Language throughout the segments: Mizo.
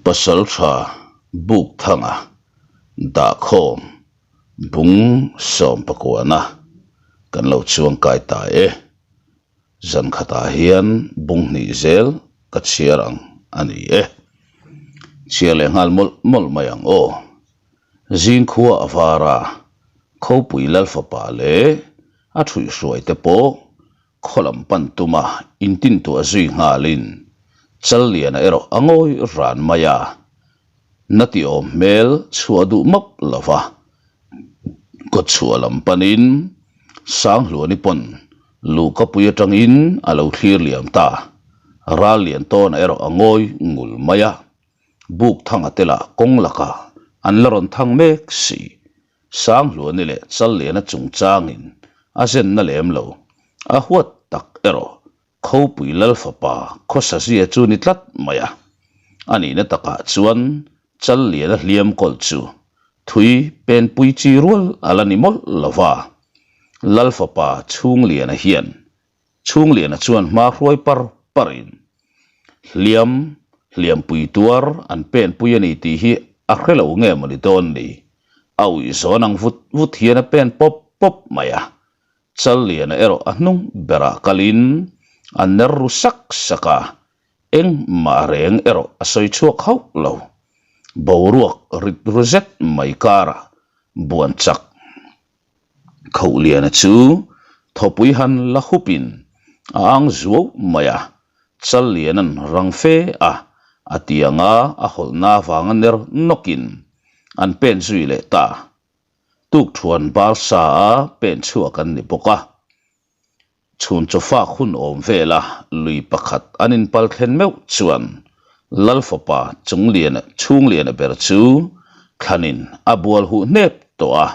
Pasaltha Bukthanga dahkhawm bung sawmpakuana kan lo chuangkai ta e. Zan khatah hian bung hnih zel ka chhiar ang a ni e. Chhiar leh nghal mawlh mawlh mai ang aw. Zingkhua a var a, Khawpui Lalfapa leh a thuihhruai te pawh Khaw lam pan tuma intintuah zui nghalin Challiana erawh a ngawi ran mai a, na tiawm hmel chhuah duh map lo va, kawtchhuah lam panin Sanghluani pawn luhkapui atangin a lo thlir liam ta, Ralliantawna erawh a ngawi ngul mai a, Bukthanga te lah kawng lakah an la rawn thang mek si. Sanghluani leh Challiana chungchangin a zenna lem lo, a huat tak erawh Khawpui Lalfapa khawsazia chu ni tlat mai a. A nihna takah chuan Challiana hliam kawlh chu thui penpui chi rual a la ni mawlh lo va, Lalfapa Chhungliana hian Chhungliana chuan hma hruai par parin hliam hliampui tuar an penpui a ni tih hi a hre lo nge mawni dawn ni? A uih zawn ang vut vut hian a pen pawp pawp mai a, Challiana erawh a hnung berah kalin a ner ru sak sak a, engmah reng erawh a sawi chhuak hauh lo. Boruak rit ru zet mai karah buan chak Khohliana chu thawpui han la hupin a ang zuau mai a, Challiana'n rang fe a, a tianga a hawlhna avanga ner nawkin an pen zui leh ta. Tukthuan Barsa a pen chhuak an ni bawk a. Chhun chawfak hun awm vela lui pakhat an inpal thlen meuh chuan Lal fapa Chungliana Chhungliana ber chu thlanin a bual huh hnep tawh a,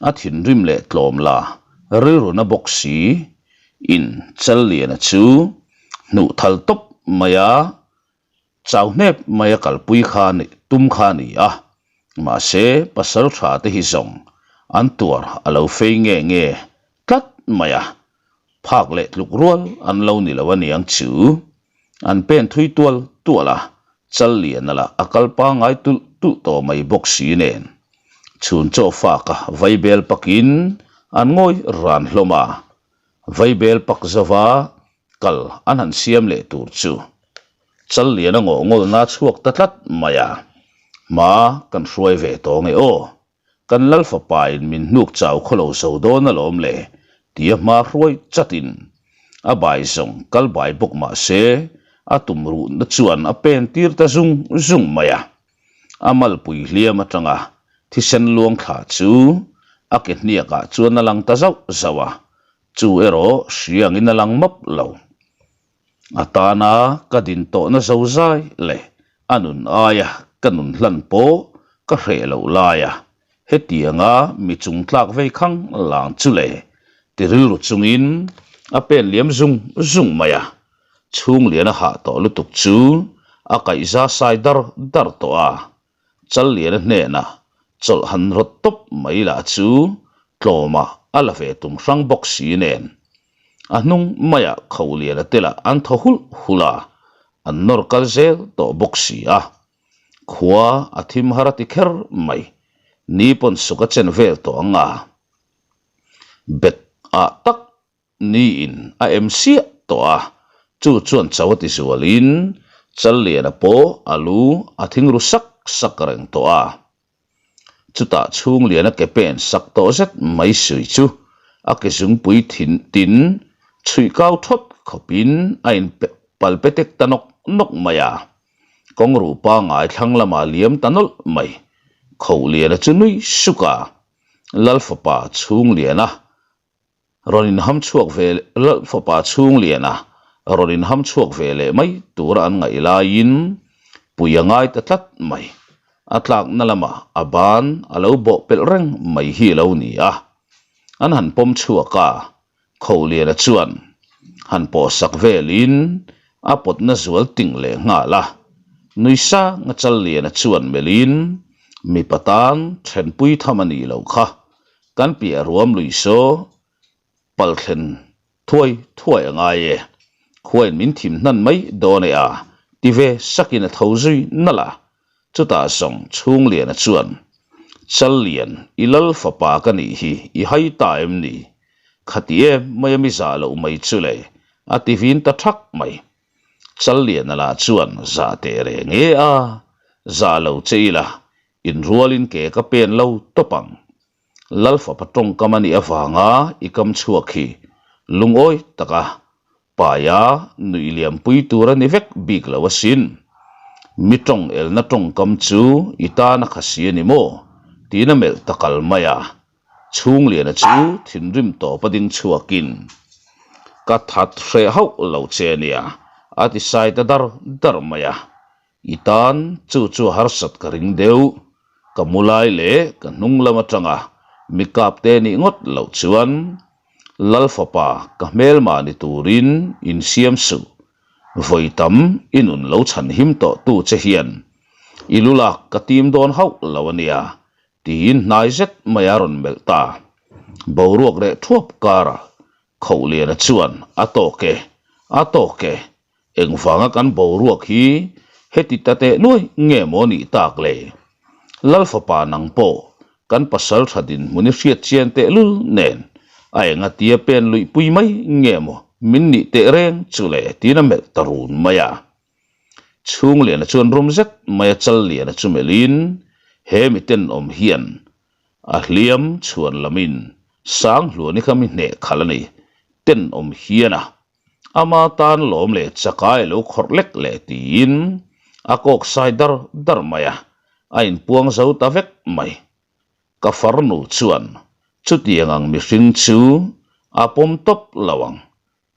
a thinrim leh tlawm la rilruna bawk si in Challiana chu hnuh thal tawp mai a Chau hnep mai a kalpui kha tum kha a ni a, mahse pasal tha te hi zawng an tuar a lo fei nge nge tlat mai a, phak leh tluk rual an lo ni lo a niang chu. An pen thui tual tual a, chal lian a lah a kal pangngai tulh tulh tawh mai bawk si nen. Chhun chaw fak a vaibel pakin an ngawi ran hlawm a, vaibel pak zova kal an han siam leh tur chu Challiana ngawh ngawlna chhuak ta tlat mai a, Hma kan hruai ve tawh nge aw, kan Lal fapain min hnuk chau khaw lo zo dawn alawm le tia hma hruai chatin a bai zawng kal bai bawk mah se a tum ruhna chuan a pen tir ta zung zung mai a, a malpui hliam atanga thisen luang thla chu a ke hniakah chuan a lang ta zauh zauh a, Chu erawh hriangin a lang map lo. A tana ka din tawhna zozai leh a nun aia ka nun hlan pawh ka hreh loh laia hetianga mi chung tlak vei khang lang chu le ti rilru chungin a pen liam zung zung mai a. Chhunglian a hah tawh lutuk chu a kaihza sai dar dar tawh a. Challiana hnenah chawlh han rawt tawp mai lah chu tlawmah a la ve tum hrang bawk si nen a hnung maiah Khauliana te lah an thaw hulh hulh a, an nawr kal zel tawh bawk si a. Khua a thim har a ti kher mai, ni pawn suk a chen vel tawh ang a, bet ah tak Niin a em siah tawh a, chu chuan cho a ti zualin Challiana pawh a lu a thing ru sak sak reng tawh a. Chutah Chhungliana ke pen sak tawh zet mai sui chu a ke zungpui thin tin chhuih kau thawt khawpin a in pal pe tek ta nawk nawk mai a. Kawng ruh pangngai thlang lamah liam ta nawlh mai. Khohliana chu nui suk a, Lalfapa Chhungliana Rawn inham chhuak ve lal fapa chhungliana rawn inham chhuak ve leh mai tura an ngaih laiin pui a ngai ta tlat mai. A tlakna lamah a ban a lo bawh pelh reng mai hi a lo ni a. An han pawm chhuak a, Kholiana chuan han pawhsak velin a pawtna zual ting leh nghal a. Nui sang a Challiana chuan melhin mipa tan thenpui tham a nih loh kha Kan piah ruam lui saw pal thlen thuai thuai a ngai e, khuain min thim hnan mai dawn e a ti ve sakin a tho zui nalh a. Chutah zawng Chhungliana chuan, Challian, i lal fapa ka nih hi i hai ta em ni? Khati em mai a mi zah loh mai chu le, a ti vin ta thak mai. Challiana lah chuan zah teh reng e a, zah lo che ila, inrualin ke ka pen lo tawp ang. Lal fapa tawngkam a nih avanga i kam chhuak hi lungawi taka paia nuih liampui tur a ni vek bik lo asin. Mi tawng elna tawngkam chu i tan a khasi a ni maw? tiin a melh ta kal mai a. Chhungliana chu thinrim tawp a ding chhuakin, Ka that hreh hauh lo che a nia, a ti sai ta dar dar mai a. I tan chu chu harsat ka ring deuh. Ka mu lai leh ka hnung lam atanga mi kap te nih ngawt loh chuan Lal fapa ka hmelmah ni turin insiam suh. Vawi tam i nun lo chhan him tawh tu che hian i lu lak ka tim dawn hauh lo a nia tiin hnai zet mai a rawn melh ta. Boruak reh thuap karah Khohliana chuan a tawk e, a tawk e, Engvanga kan boruak hi heti ta teh nuai nge maw nih tak le? Lal fapa nang pawh kan pasal tha dinhmun i hriat chian teh lul nen a enga tia pen luih pui mai nge maw min nih teh reng chu le tiin a melh ta run mai a. Chhungliana chuan rum zet mai a Challiana chu melhin he mi tenawm hian a hliam chhuan lamin Sanghluani kha mi hneh khalh a ni tenawm hian a Ama tan lawm leh chakai lo khawrh lek leh tiin a kawk sai dar dar mai a, a inpuang zo ta vek mai. Ka farnu chuan chutiang ang mihring chu a pawm tawp lo ang,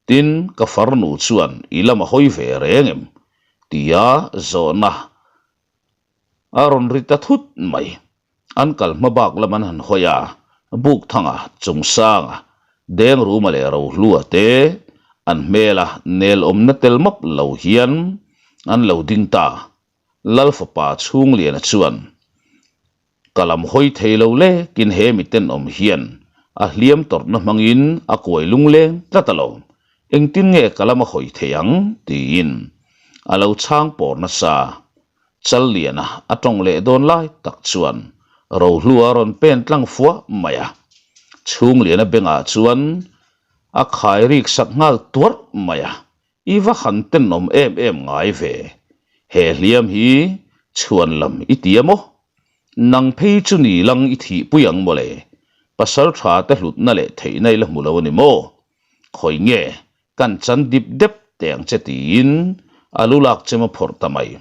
tin ka farnu chuan i lam a hawi ve reng em? tia zawhna A rawn ri ta thut mai. An kal hma bak lam an han hawi a, Bukthanga, Chungsanga, Dengruma leh Rohlua te an hmela nel awmna tel map lo hian an lo ding ta. Lal fapa Chhungliana chuan, Ka lam hawi thei lo lekin he mi tenawm hian a hliam tawrhna hmangin a kuai lungleng tlat alawm. Engtin nge ka lam a hawi thei ang? tiin a lo chhang pawr nasa. Challiana a tawng leh dawn lai tak chuan Rohlua a rawn pen tlang fuah mai a. Chhungliana bengah chuan a khai rik sak nghal tuarh mai a. I va han tenawm em em ngai ve. He hliam hi chhuan lam i ti a maw? Nang phei chu ni lang i thihpui ang mawle. Pasal tha te hlutna leh theihna i la hmu lo a ni maw? Khawi nge kan chan dip dep teh ang che tiin a lu lak chem a phawrh ta mai.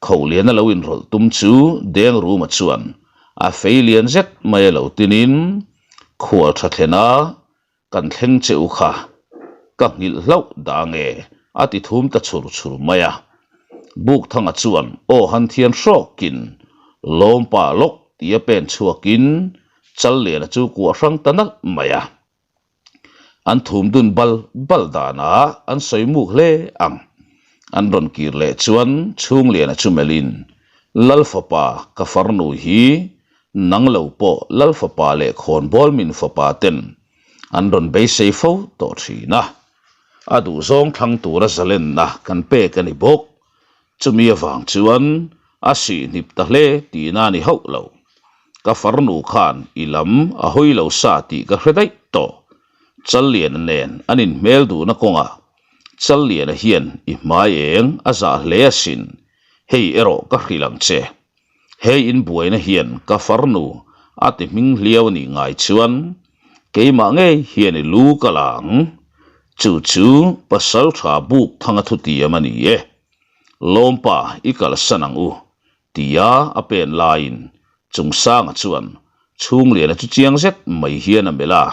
Khohliana lo inrawlh tum chu Dengruma chuan a fei lian zet mai a lo tinin khual tha thlen a kan thleng che u kha ka nghilh hlauh dah nge a ti thum ta chhur chhur mai a. Bukthanga chuan aw han thian hrawkin lawmpa lawk tia pen chhuakin Challiana chu kuah hrang ta nalh mai a. An thum dun bal bal danah an sawi muk hle ang. An rawn kir leh chuan Chhungliana chu melhin, Lal fapa ka farnu hi nang lo pawh Lal fapa leh khawnbawl min fapa ten an rawn beisei fo tawh thin a. A duhzawng thlang tura zalenna kan pek a ni bawk. Chumi avang chuan a sihhnip ta hle tihna a ni hauh lo. Ka farnu khan i lam a hawi lo sa tih ka hre daih tawh. Challiana nen an inhmel duhna kawngah Challiana hian i hmai eng a zah hle asin, hei erawh ka hrilh ang che. He inbuaina hian ka farnu a ti hming hliau a nih ngai chuan keimah ngei hian i lu ka la ang. Chu chu pasal tha buk thanga thutiam a ni e. Lawmpa i kalsan ang u tia a pen laiin Chungsanga chuan Chhungliana chu chiang zet mai hian a melh a,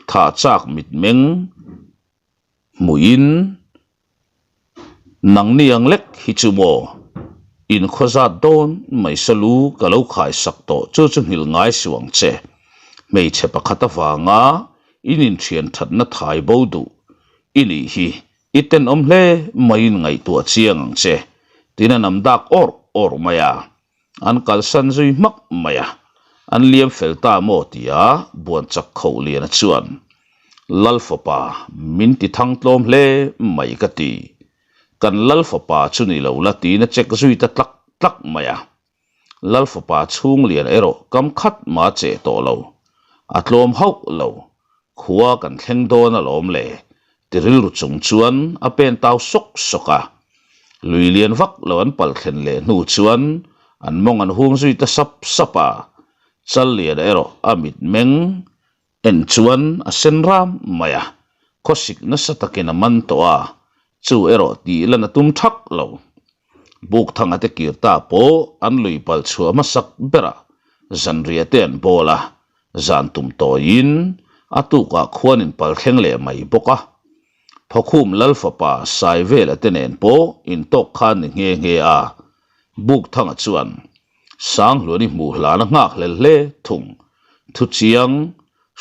thah chak mitmeng hmuhin Nangni ang lek hi chu maw? In khaw zat dawn mai sa lu ka lo khai sak tawh chu chu nghilh ngai suh ang che. Hmeichhe pakhat avanga in inthian thatna thai bo duh i nih hi i tenawm hle maiin ngaihtuah chiang ang che tiin a nam dak awrh awrh mai a. An kalsan zui hmak mai a, an liam fel ta maw tia Buanchak Khohliana chuan, Lal fapa min ti thang tlawm hle mai ka ti. Kan Lal fapa chu ni lo la tiin a check zui ta tlak tlak mai a. Lal fapa Chhungliana erawh kam khat mah a cheh tawh lo. A tlawm hauh lo. Khua kan thleng dawn alawm le, ti rilru chung chuan a pen tau sawk sawk a. Lui lian vak lo an pal thlen leh hnu chuan an mawng an hung zui ta sap sap a. Challiana erawh a mitmeng En chuan a sen ram mai a, khawsik nasa takin a man tawh a, chu erawh tih lan a tum thak lo. Bukthanga te kir ta pawh an lui pal chhuah hmasak berah zanriah te an bawl a, zan tum tawiin a tukah khuan in pal thleng leh mai bawk a. Thawkhum Lal fapa Saivela te nen pawh intawk khan ni nghe nghe a, Bukthanga chuan Sanghluan i hmuh hlan a nghak hlel hle thung. Thu chiang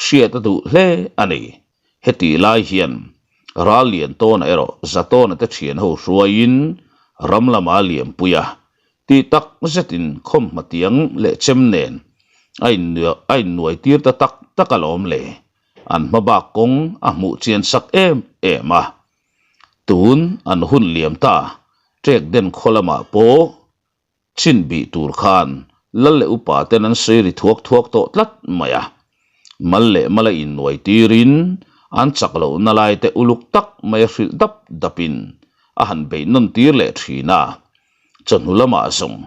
hriat a duh hle a ni. Hetih lai hian ral lian tawna erawh Zatawna te thian ho hruaiin ram lama a liampui a, tih tak zetin khawmhma tiang leh chem nen a a innuai tir ta tak tak alawm le. An hma bak kawng a hmuh chian sak em em a. Tun an hun liam ta, ṭek den khaw lamah pawh Chin bih tur khan lal leh upa ten an sawi ri thuak thuak tawh tlat mai a. Mal leh mala innuai tirin an chak lohna lai te uluk tak mai a hrilh dap dapin a han beih nawn tir leh thin a. Chawhnu lamah zawng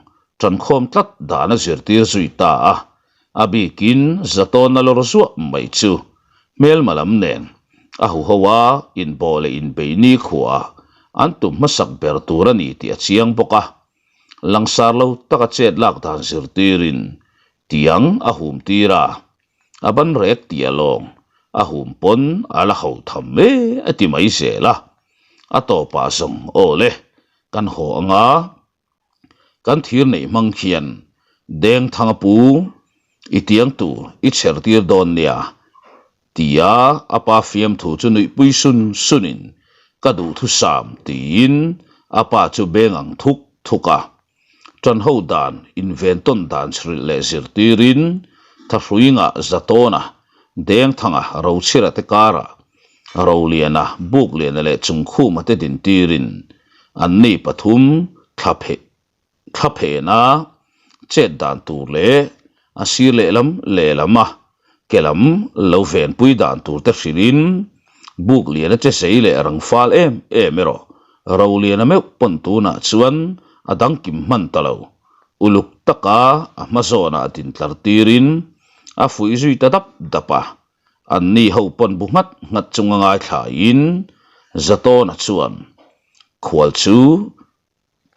tankhawm tlat dan a zirtir zui ta a. A bikin Zatawna lawr zuah mai chu hmelma lam nen a huho a inbawh leh inbeih nikhuaah an tum hmasak ber tur a ni tih a chiang bawk a. Langsar lo taka chet lak dan zirtirin tiang a hum tir a, a ban rek tih a lawng a hum pawn a la ho tham e a ti mai zel a. A tawpah zawng aw le, kan haw anga kan thir neih hmang khian Dengthanga pu i tiang tur i chher tir dawn nia Tia a pa fiamthu chu nuihpui sun sunin ka duhthusam tiin a pa chu beng ang thuk thuk a. Ṭanho dan inventawn dan chhrilh leh zirtirin Thahruinga Zatawna, Dengthanga Rochhira te karah Roliana, Bukliana leh Chungkhuma te dintirin anni pathum thla pheh Thla phena chet dan tur leh a sir lehlam lehlam a ke lam lo venpui dan tur te hrilhin buk lian a che zei leh rang fal em em erawh Roliana meuh pawn tunah chuan a dangkim hman ta lo. Uluk taka a hma zawnah din tlar tirin a fuih zui ta dap dap a, anni ho pawn bu nghat nghat chunga ngaithlain Zatawna chuan khual chu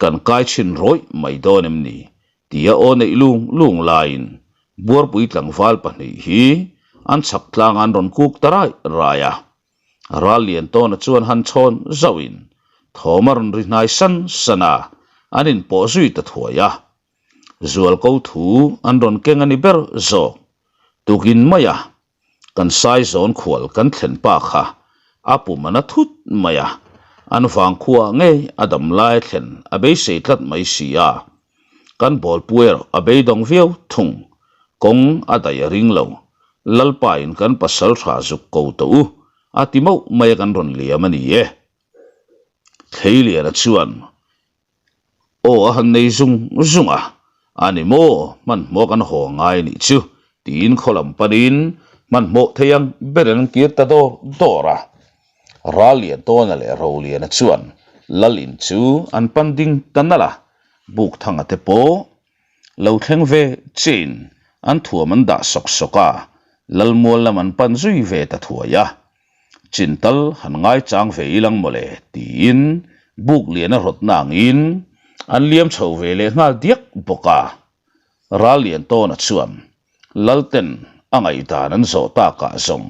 Kan kai chhin rawih mai dawn em ni? tia aw neih lung lung laiin Buarpui tlangval pahnih hi an chhak tlang an rawn kuk ta rai rai a. Ral lian tawna chuan han chhawn zauhin thawm a rawn ri hnai san san a, an inpawh zui ta thuai a. Zualko thu an rawn keng a ni ber zawk. Tukin mai a, Kan saizawn khual kan thlen pa kha a pum a na thut mai a, an vangkhuaah ngei a dam lai thlen a beisei tlat mai si a. Kan bawlpu erawh a beidawng viau thung, kawng a daih a ring lo, Lalpain kan pasal tha zuk ko tawh u a ti mauh mai a kan rawn liam a ni e. Thleiliana chuan Aw a han nei zung zung a, a ni maw, hmanhmawh kan haw ngai nih chu, tiin khaw lam panin hmanhmawh thei ang berin an kir ta dawr dawr a. Ralliantawna leh Roliana chuan Lal in chu an pan ding ta nalh a, Bukthanga te pawh lo thleng ve chiin an thuam an dah sawk sawk a, Lalmual lam an pan zui ve ta thuai a. Chintal han ngaichang ve ilang mawle tiin buk lian a rawt na angin an liam chho ve leh nghal diak bawk a. Ralliantawna chuan Lalten a ngaihdan an zawh takah zawng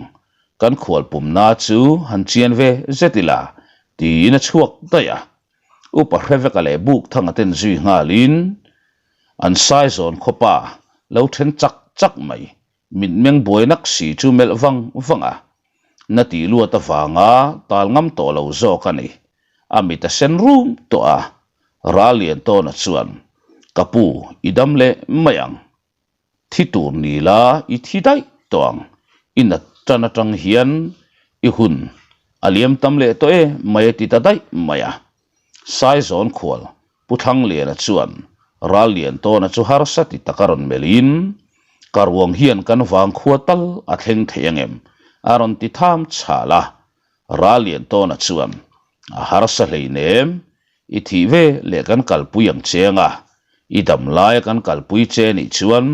kan khualpumna chu han chian ve zet ila tiin a chhuak daih a. Upa Hreveka leh Bukthanga ten zui nghalin an saizawn khawpa lo then chak chak mai Mitmeng buai nak si chu melh vang vang a, na tih luat avanga tal ngam tawh lo zawk a ni. A mit a sen rum tawh a, Ralliantawna chuan, Ka pu, i dam leh mai ang. Thi tur ni la i thi daih tawh ang. I nat tan atang hian i hun a liam tam leh tawh e mai a ti ta daih mai a. Saizawn khual Pu Thlangliana chuan. Ralliantawna chu harsa ti taka rawn melhin, Ka ruang hian kan vangkhua tal a thleng thei angem? a rawn ti tham chhal a. Ralliantawna chuan, A harsa hleinem, i thih ve leh kan kalpui ang che anga, i dam laia kan kalpui che nih chuan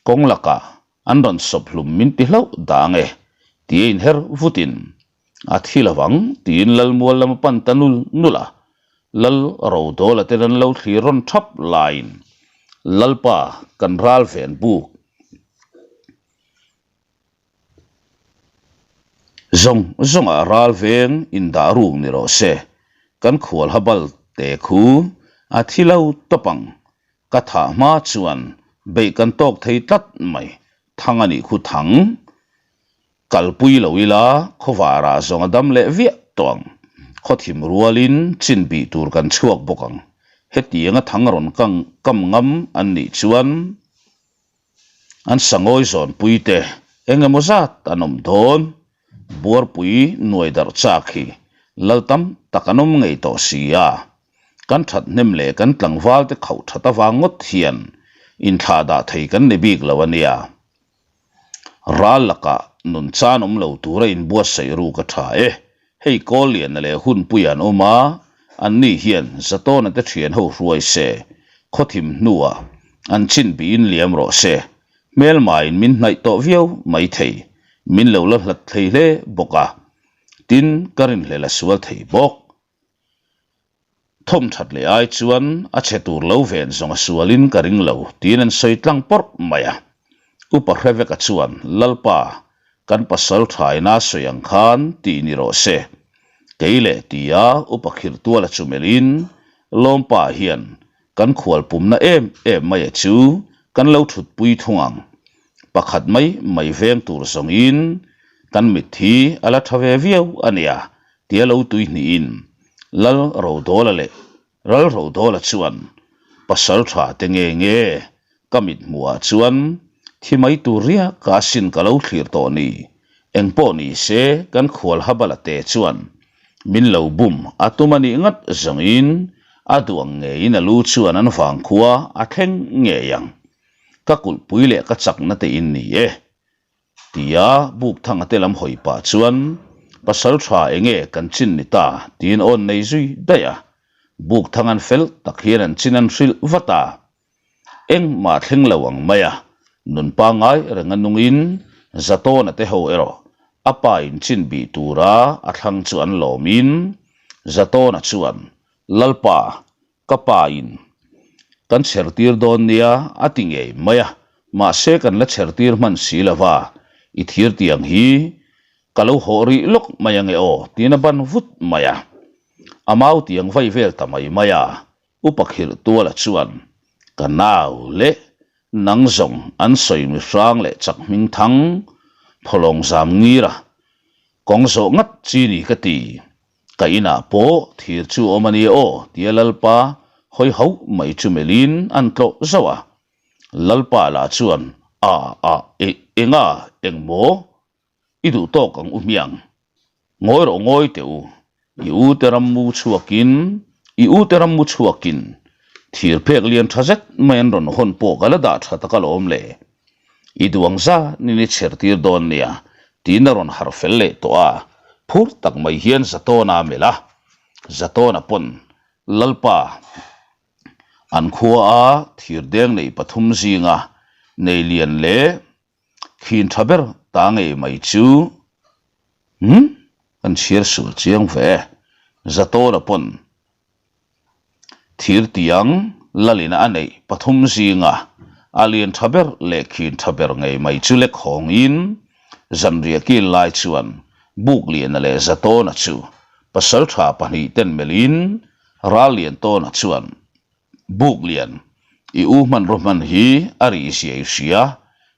kawng lakah an rawn sawp hlum min ti hlauh dah ange, tia inher vutin a thi lo ang tiin Lalmual lam a pan ta nul nul a, Lal Rodawla ten an lo thlir rawn thap laiin Lalpa kan ral ven buk zawng zawngah ral veng indah ruk ni rawh se, kan khual ha bal te khu a thi lo tawp ang, ka thah hma chuan beih kan tawk thei tlat mai, thang a nih khu thang. Kalpui lo ila khawvarah zawng a dam leh viah tawh ang. Khawthim rualin chin bih tur kan chhuak bawk ang. Hetianga thang rawn kang kam ngam an nih chuan an sangawi zawnpui te eng emaw zat an awm dawn. Buarpui nuai darh chak hi lal tam tak an awm ngei tawh si a. Kan thathnem leh kan tlangval te khauh that avang ngawt hian inthlahdah thei kan ni bik lo a nia. Ral lakah nun chan awm lo tura inbuatsaih ruk a tha e. Hei Kawlliana leh Hunpuia an awm a, anni hian Zatawna te thian ho hruai se, khawthim hnuah an chin bihin liam rawh se. Hmelmain min hnaih tawh viau mai thei, min lo la hlat thei hle bawk a, tin ka rinhlel a sual thei bawk. Thawm that leh ai chuan a chhe tur lo ven zawng a sualin ka ring lo tiin an sawi tlang pawrh mai a. Upa Hreveka chuan, Lalpa, kan pasal thaina sawi ang khan tih ni rawh se. Kei leh tia Upa Khirhtuala chu melhin, Lawmpa hian kan khual pumna em em maia chu kan lo thutpui thung ang. Pakhat mai mai veng tur zawngin kan mit hi a la tha ve viau a nia tia lo tui hnihin Lal Rodawla leh Ral Rodawla chuan pasal tha te nge nge ka mit hmuhah chuan thi mai tur riak a sin ka lo thlir tawh ni. Engpawh ni se kan khual Habala te chuan min lo bum a tum a nih ngat zawngin a duh ang ngeiin a lu chuan an vangkhua a thleng ngei ang. Ka kulhpui leh ka chakna te in ni e. Tia Bukthanga te lam hawi pah chuan pasal tha enge kan chin ni ta tiin awn nei zui daih a. Bukthanga'n fel tak hian an chin an hrilh vat a. Engmah thleng lo ang mai a, nun pangngai renga nungin Zatawna te ho erawh a pa in chin bih tura a thlang chu an lawmin Zatawna chuan Lalpa ka pa in kan chher tir dawn nia a ti ngei mai a, mahse kan la chher tir hman si lo va, i thir tiang hi ka lo hawh rih lawk mai ange aw tiin a ban vut mai a, a mau tiang vai vel ta mai mai a. Upa Khirh Tuala chuan, Ka nau leh nang zawng an sawi mi hrang leh chak hming thang phawlawng zam ngir a, kawng zawh ngat chi ni ka ti. Ka inah pawh thir chu awm a nia aw tia Lalpa hawi hauh mai chu melhin an tlawh zauh a. Lalpa lah chuan, A a e enga engmaw? I duh tawk ang u hmiang. Ngawi rawh ngawi teh u. I u te ram mu chhuakin, i u te ram mu chhuakin thir phek lian tha zet mai an rawn hawn pawh ka la dah tha tak alawm le. I duh ang zanin i chher tir dawn nia tiin a rawn harh fel leh tawh a, phur tak mai hian Zatawna a melh a. Zatawna pawn, Lalpa, an khua a thir deng nei pathum zinga nei lian leh Khin tha ber ta ngei mai chu umm kan chhiar sual chiang ve. Zatawla pawn thir tiang lalina a neih pathum zinga a lian tha ber leh khin tha ber ngei mai chu lek hawngin zanriah kil lai chuan Bukliana leh Zatawna chu pasaltha pahnih ten melhin Ralliantawna chuan Buklian, i u hmanraw hman hi a rih zia i hria,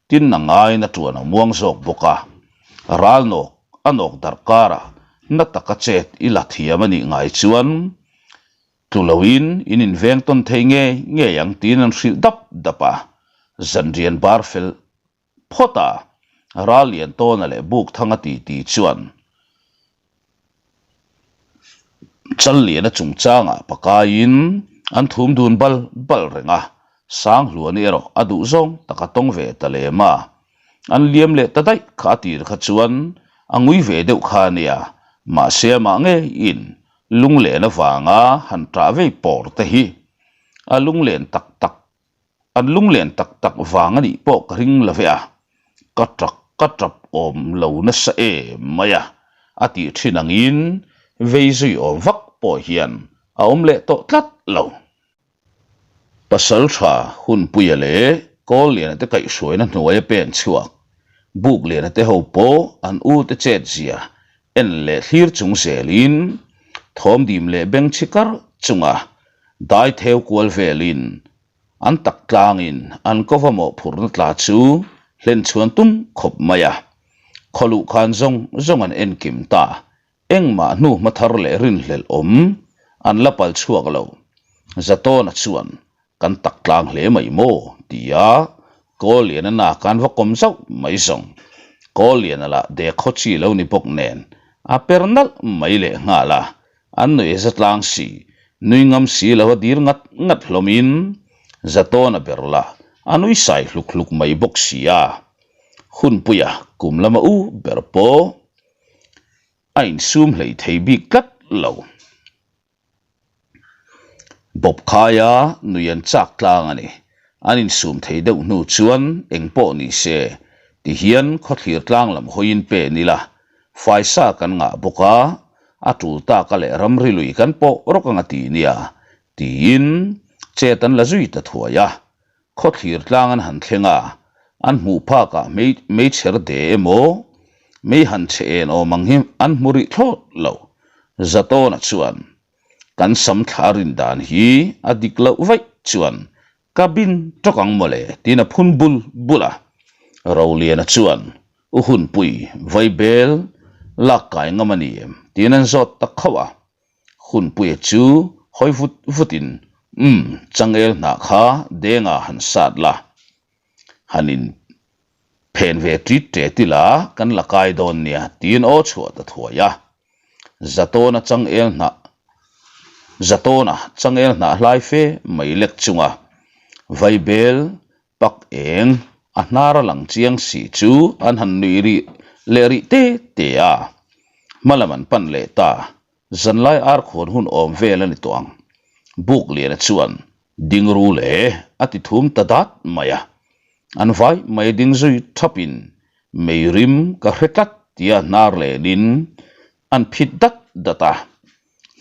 tin a ngaiin a tuan a muang zawk bawk a. Ral nawk a nawk darh karah na taka chet i la thiam a nih ngai chuan tlu loin in inveng tawn thei ngei ngei ang tiin an hrilh dap dap a. Zanrian bar fel Phawt a, Ralliantawna leh Bukthanga titi chuan Challiana chungchangah pakaiin an thum dun bal bal reng a. Sanghluani erawh a duh zawng tak a tawng ve ta lem a. An liam leh ta daih kha a tir kha chuan a ngui ve deuh kha a nia, mahse amah ngeiin lunglen avanga han ṭah vei pawr te hi a lunglen tak tak An lunglen tak tak vang a nih pawh ka ring lo ve a, ka ṭak ka ṭap awm lo nasa em mai a, a tih ṭhin angin vei zui awm vak pawh hian a awm leh tawh tlat lo. Pasalṭha Hunpuia leh Kawlliana te kaihhruaina hnuaia pen chhuak Bukliana te ho pawh an u te chet zia en leh thlir chung zelin thawmdim leh bengchhi kar chunga dai theu kual velin an tak tlangin an kova mawhphurhna tla chu hlen chhuan tum khawp mai a. Khaw luh khan zawng zawng an enkim ta, engmah hnu hma thar leh rinhlelh awm an la pal chhuak lo. Zatawna chuan Kan tak tlang hle mai maw? tia Kawlliana nak an va kawm zauh mai zawng. Kawlliana lah dek khaw chi lo ni bawk nen a per nalh mai leh nghal a, an nuih za tlang si, nui ngam si lo a dir ngat ngat hlawmin Zatawna ber lah a nui sai hluk hluk mai bawk si a. Hunpuia kum lama u ber pawh a insum hlei thei bik tlat lo. Bawp khaia nui an chak tlang a ni. An insum thei deuh hnu chuan eng pawh ni se tihian khawthlir tlang lam hawiin pen ila, faisa kan ngah bawk a, a tul taka leh ramri lui kan pawh rawk ang a ti nia, tiin chet an la zui ta thuai a. Khawthlir tlang an han thleng a, an hmuh phakah mei meichher de emaw, mei han chhe en awm ang hi an hmu rih thlawt lo. Zatawna chuan, Kan sam thla rin dan hi a dik loh vaih chuan ka bin tawk ang mawle tiin a phun bul bul a. Roliana chuan, U Hunpui, vaibel lak kai ngam a ni em? tiin an zawt ta khauh a. Hunpuia chu hawi vut vutin, Umm, changel hnah kha denga han sat la, han in phen ve ṭit ṭet ila kan la kai dawn nia, tiin aw chhuah ta thuai a. Zatawna changel hnah Zatawna changel hnah hlai fe mai lek chunga vaibel pak eng a hnar a lang chiang si chu an han nuih rih leh rih te te a, hmalam an pan leh ta, zanlai ar khuan hun awm vel a ni tawh ang. Bukliana chuan ding ru le a ti thum ta dat mai a, an vai mai ding zui thapin mei rim ka hre tlat tia hnar lenin an phit dat dat a,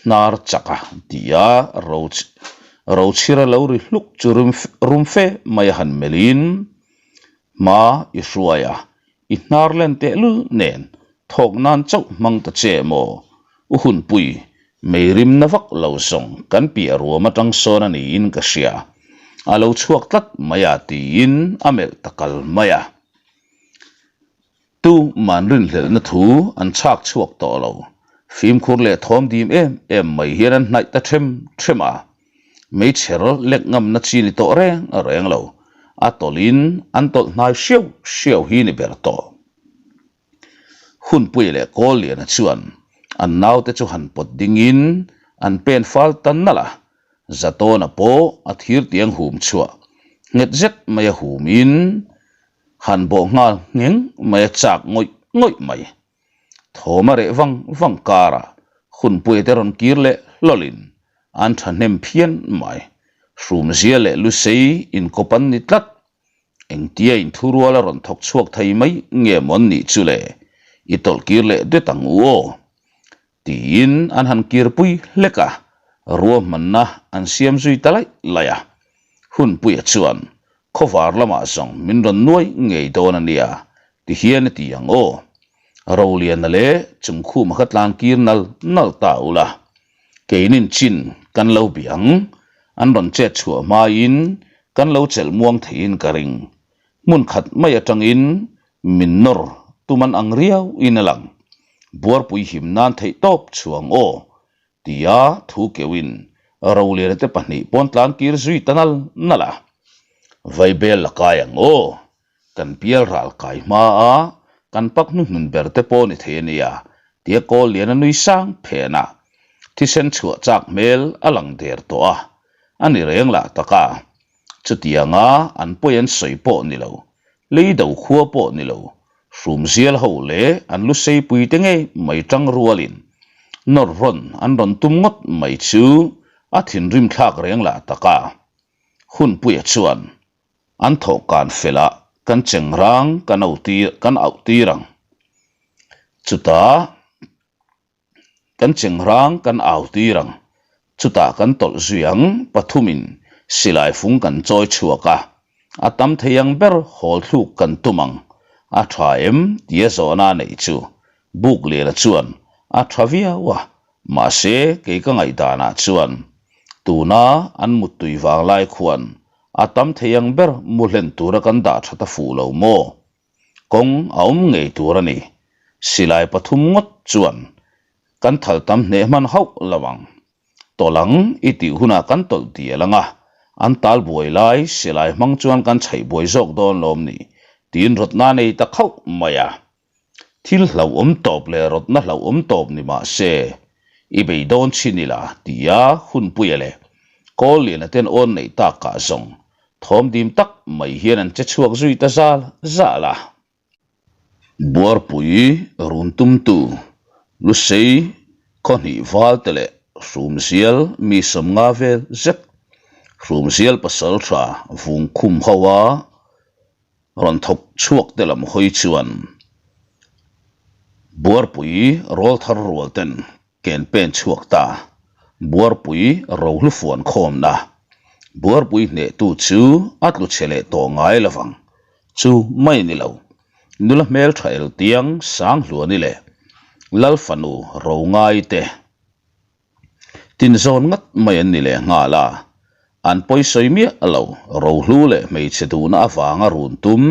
hnar chak a ti a, Rochhira lo ri hluk chu rum fe mai a han melhin, Hma i hruai a, i hnar len tehlul nen thawk nan chauh hmang ta che maw? U Hunpui, mei rim na vak lo zawng kan piah ruam atang sawn a niin ka hria, a lo chhuak tlat mai a tiin a melh ta kal mai a. Tu man rinhlelhna thu an chhak chhuak tawh lo. Fimkhur leh thawm dim em em mai hian an hnaih ta them them a. Meichher lek ngamna chi ni tawh reng reng lo. A tawlhin an tawlh hnai hriau hriau hi ni ber tawh. Hunpuia leh Kawlliana chuan an naute chu han pawt dingin an pen fal ta nalh a. Zatawna pawh a thir tiang hum chhuah nghet zet mai a humin Han bawh nghal ngheng mai a chak ngawih ngawih mai. Thawm a reh vang vang karah hunpuia te rawn kir leh hlawlin an thahnem phian mai. Hrumzia leh Lusei inkawp an ni tlat. Engtia inthurual a rawn thawk chhuak thei mai nge maw an nih chu le? I tawlh kir leh det ang u aw. Tiin an han kirpui hlek a, ruahmanna an siam zui ta laih laih a. Hunpuia chuan, Khawvar lamah zawng min rawn nuai ngei dawn a nia, ti hian a ti ang aw. Roliana leh Chungkhuma kha tlan kir nal nal ta ula, keinin chin kan lo bih ang, an rawn chet chhuah hmain kan lo chelh muang theiin ka ring. Hmun khat mai atangin min nawr tum an ang riau in a lang. Buarpui him nan theih tawp chhuang aw, tia thu keuhin Roliana te pahnih pawn tlan kir zui ta nal nal a. Vaibel la kai ang aw, kan pial ral kai hma a, kan pak hnuhnun ber te pawh ni thei a nia, tia Kawlliana nui sang phen a, thisen chhuah chak hmel a lang der tawh a, a ni reng lah tak a. Chutianga an pawi an sawi pawh ni lo, leido khua pawh ni lo, hrumzial ho leh an luseipui te ngei mai tang rualin nawr rawn an rawn tum ngawt mai chu a thinrim thlak reng lah tak a. Hunpuia chuan an thawhkan felah kan chengrang kan autir kan auhtir ang. Chutah. Kan chengrang kan au tir ang, chutah kan tawlh zui ang, pathumin silai fung kan chawi chhuak a, a tam thei ang ber hawl thluk kan tum ang, a tha em tia zawhna a neih chu Bukliana chuan a tha viau a, mahse kei ka ngaihdanah chuan tuna an muttui vanglai khuan a tam thei ang ber mu hlen tura kan dah that a fuh lo maw? Kawng a awm ngei tur a ni. Silai pathum ngawt chuan kan thal tam hneh hman hauh lo ang. Tawlh ang i tih hunah kan tawlh dial ang a, an tal buai lai silai hmang chuan kan chhaih buai zawk dawn lawm ni tiin rawtna nei ta khauh mai a. Thil hlauhawm tawp leh rawtna hlauhawm tawp ni mah se, i bei dawn chin ila tia Hunpuia leh Kawlliana ten awn neih takah zawng Thawm dim tak mai hian an che chhuak zui ta zal zal a. Buarpui run tumtu Lusei khawhnih valte leh Hrumzial mi sawmnga vel zet Hrumzial pasaltha vungkhum ho a rawn thawk chhuak te lam hawi chuan Buarpui rawlthar rual ten Ken pen chhuak ta. Buarpui rohlu fuan khawmna. Buarpui hnehtu chu a tlu chhe leh tawh ngai lo vang. Chu mai ni lo. Nula hmeltha eltiang Sanghluani leh Lal fanu ro ngai te tinzawn ngat mai an ni leh nghal a. An pawisawi miah lo, rohlu leh hmeichhe duhna avanga run tum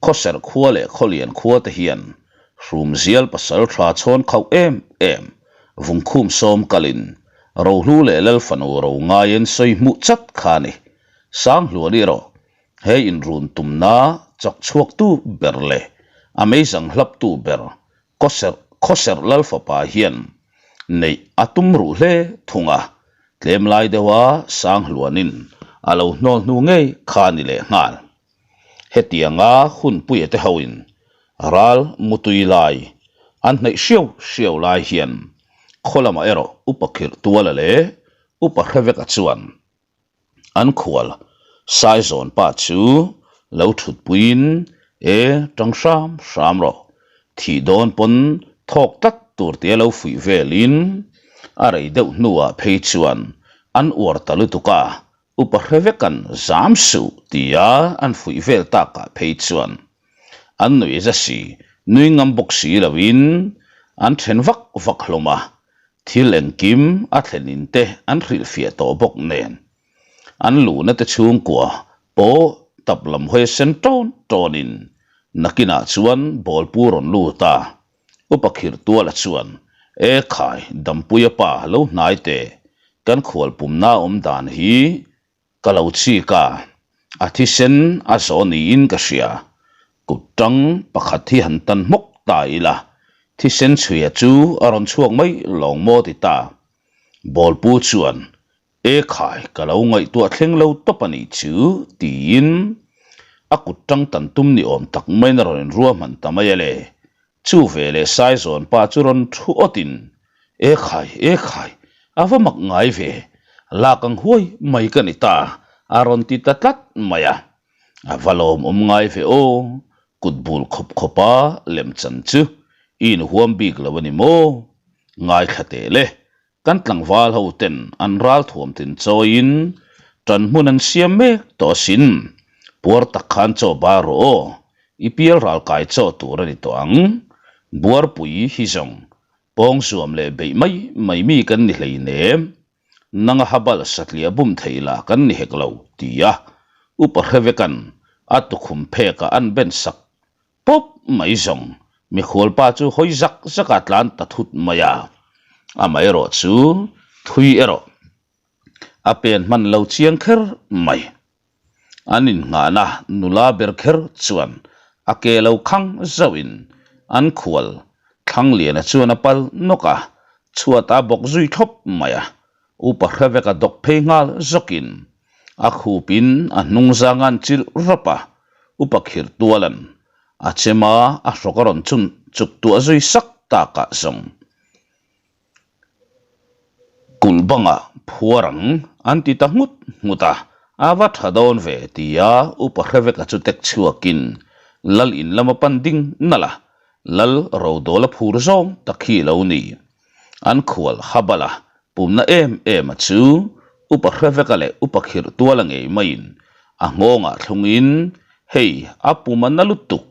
Khawserh khua leh Khawlian khua te hian Hrumzial pasal tha chhawn khauh em em Vungkhum sawm kalin rohlu leh Lal fanu ro ngaiin sawi hmuh chat kha a ni. Sanghluan erawh he inrun tumna chawk chhuaktu ber leh a meizang hlaptu ber Khawserh Khawserh Lal fapa hian neih a tum ruh hle thung a, tlem lai deuha Sanghluanin a lo hnawl hnu ngei kha a ni leh nghal. Hetianga hunpuia te hoin ral mutui lai an hnaih hriau hriau lai hian khaw lamah erawh Upa Khirh Tuala leh Upa Hreveka chuan An khual Saizawn pa chu lo thutpuiin e tang hram hram rawh, thih dawn pawn thawk tlat tur tia lo fuih velin a rei deuh hnuah phei chuan an uar ta lutuk a, upa hre vekan zam suh tia an fuih vel takah phei chuan an nuih za si, nui ngam bawk si loin an then vak vak hlawm a, Thil engkim a thlen in te an hrilhfiah tawh bawk nen, an luhna te chhungkua pawh tap lam hawi sen tawn tawn in nakinah chuan bawlpu rawn lut a, Upa Khirhtuala chuan, E khai, Dampuia pa lo hnai teh, kan khualpumna awm dan hi Ka lo chik a, a thisen a zawh niin ka hria. Kut tang pakhat hi han tan hmawk ta ila, thisen chhuia chu a rawn chhuak mai lawng maw ti ta. Bawlpu chuan, E khai, ka lo ngaihtuah thleng lo tawp a nih chu, tiin a kut tang tan tum ni awm tak maiin a rawn inruahman ta mai a le. Chu veleh Saizawn pa chu rawn thu awtin, E khai, e khai, a va mak ngai ve, lak ang huai mai ka ni ta, a rawn ti ta tlat mai a. A va lawmawm ngai ve aw, kut bul khawp khawpa lemchan chu i inhuam bik lo a ni maw? Ngaithla teh le, Kan tlangval ho ten an ral thuam tin chawiin tan hmun an siam mek tawh asin. Puar tak khan chaw bar rawh aw, i pial ral kai chaw tur a ni tawh ang. Buarpui hi zawng pawng zuam leh beih mai mai mi kan ni hleinem. Nanga habal satliah bum thei lah kan ni hek lo, ti a Upa Hrevekan a tukhum phekah an ben sak Pawp mai zawng, mikhualpa chu hawi zak zak a tlan ta thut mai a, amaherawh chu thui erawh a pen hman lo chiang kher mai. An innghahna nula ber kher chuan a ke lo khang zauhin an khual Thlangliana chuan a pal nawk a, chhuat a bawk zui thlawp mai a, Upa Hreveka dawk phei nghal zawkin. A khupin a hnungzang a'n chilh rap a, Upa Khirhtuala'n a chem a, a hrawk a rawn chun chuk tuah zui sak takah zawng. Kulh bangah phuar ang an ti ta nghut nghut a, a va tha dawn ve tia Upa Hreveka chu tek chhuakin Lal in lama pan ding nalh a, Lal Rodawla phur zawng tak hi lo ni. An khual Habala pumna em em a chu Upa Hreveka leh Upa Khirhtuala ngei maiin a nghawngah thlungin hei a pum a na lutuk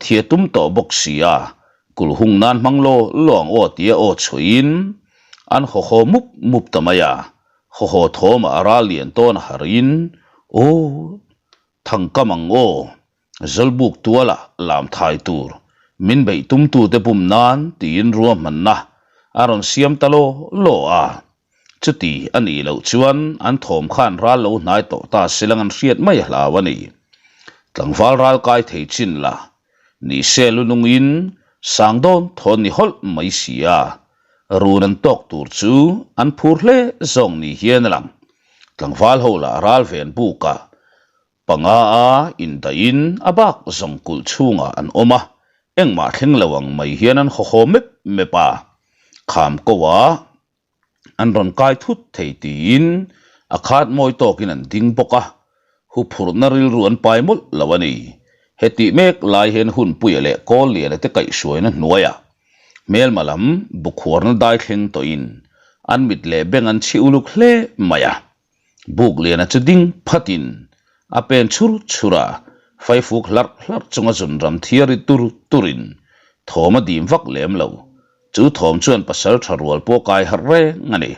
thia tum tawh bawk si a, Kulh hung nan hmang law law ang aw tia aw chhuihin an haw haw mup mup ta mai a, haw haw thawmah a ral lian tawn a harin aw thangkam ang aw Zawlbuk tualah lam thai tur min beih tumtute bum nan tiin ruahmanna a rawn siam ta law law a. Chuti a nih loh chuan an thawm khan ral lo hnai tawh ta silang an hriat mai a hlau a ni. Tlangval ral kai thei chin la ni se lunungin sang dawn thawn ni hawlh mai si a, run an tawk tur chu an phur hle zawng ni hian a lang. Tlangval ho lah ral ven bukah Panga a indaihin a bak zawng kulh chhungah an awm a, engmah thleng lo ang mai hian an haw haw mep mep a, kham ko ah an rawn kai thut thei tiin a khat mawi tawkin an ding bawk a, huphurhna rilru an pai mawlh lo a ni. Hetih mek lai hian Hunpuia leh Kawlliana te kaihhruaina hnuaiah hmelma lam bukhuarna dai thleng tawhin an mit leh beng an chhi uluk hle mai a. Bukliana chu ding phatin a pen chhur chhur a, faifuk hlarh hlarh chunga zunram thiar ri tur turin thawm a dim vak lem lo. Chu thawm chuan pasal tha rual pawh kai harh reng a ni.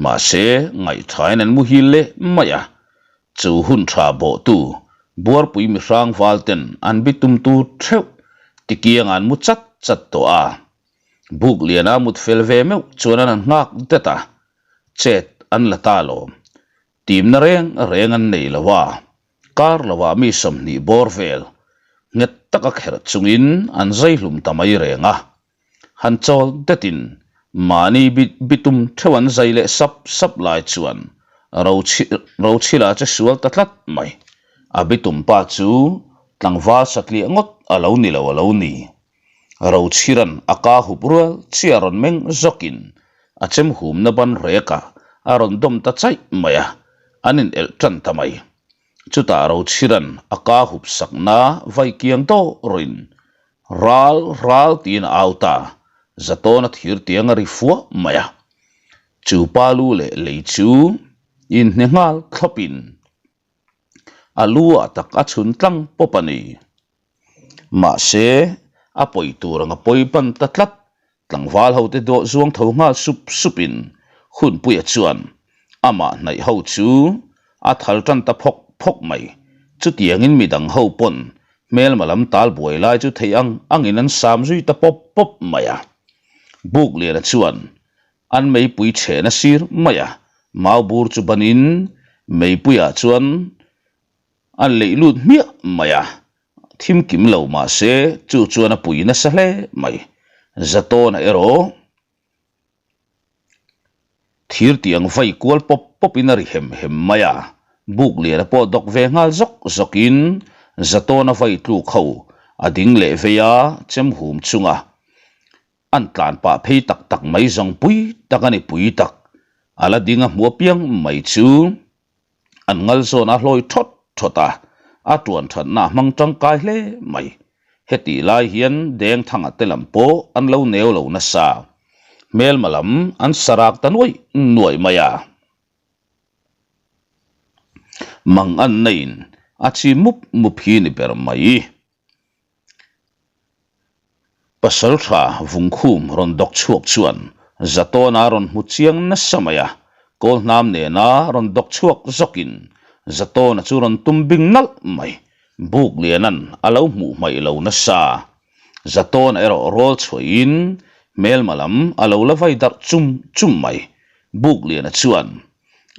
Mahse, ngaihthain an muhil leh mai a, chu hun tha bawhtu Buarpui mihrang valten an bitum tur theuh tikiang an mu chat chat tawh a. Bukliana mut fel ve meuh chuan an han nghak det a, Chet an la ta lo. Timna reng reng an nei lo a, kar lovah mi 20 bawr vel nghet taka kherh chungin an zai hlum ta mai reng a. Han chawl detin mahni bitum theuh an zai leh sap sap lai chuan Rochhila che sual ta tlat mai. A bitum pa chu tlangval satliah ngawt a lo ni lo a lo ni. Rochhiran a ka hup rual chiah rawn meng zawkin a chem humna ban rekah a rawn dawm ta chaih mai a, an in elh tan ta mai. Chutah Rochhiran a ka hup sakna vai kiang dawrin ral ral tiin a au ta, Zatawna thir tiang a ri fuah mai a. Chu pa lu leh lei chu inhne nghal thlawpin a lu ah tak a chhun tlang pawp a ni. Mahse, a pawi tur ang a pawi pan ta tlat, tlangval ho te dawh zuang tho nghal sup sup in Hunpuia chuan amah hnaih ho chu a thal tan ta phawk phawk mai. Chutiangin midang ho pawn hmelma lam tal buai lai chu theih ang angin an sam zui ta pawp pawp mai a. Bukliana chuan An meipui chhehna sir mai a, mau bur chu banin meipuiah chuan a leih lut hmiah mai a, thim kim lo mah se chu chuan a pui nasa hle mai. Zatawna erawh thir tiang vai kual pawp pawpin a ri hem hem mai a, buk liana pawh dawk ve nghal zawk zawkin Zatawna vai tluk ho a ding leh vei a, chem hum chunga An tlan pah phei tak tak mai zawng pui tak a ni pui tak. A la ding a hmu apiang mai chu an ngal zawn a hlawi thawt thawt a, a tuan thatna a hmang tangkai hle mai. Hetih lai hian Dengthanga te lam pawh an lo neu lo nasa. Hmelma lam an sarak ta nuaih nuaih mai a. Mang an neiin a chi mup mup hi ni ber mai. Pasalṭha Vungkhum rawn dawk chhuak chuan Zatawna rawn hmu chiang nasa mai a, Kawlhnam nena rawn dawk chhuak zawkin Zatawna chu rawn tum bing nalh mai. Bukliana'n a lo hmuh hmaih lo nasa. Zatawna erawh rawl chhuahin hmelma lam a lo la vai darh chum chum mai. Bukliana chuan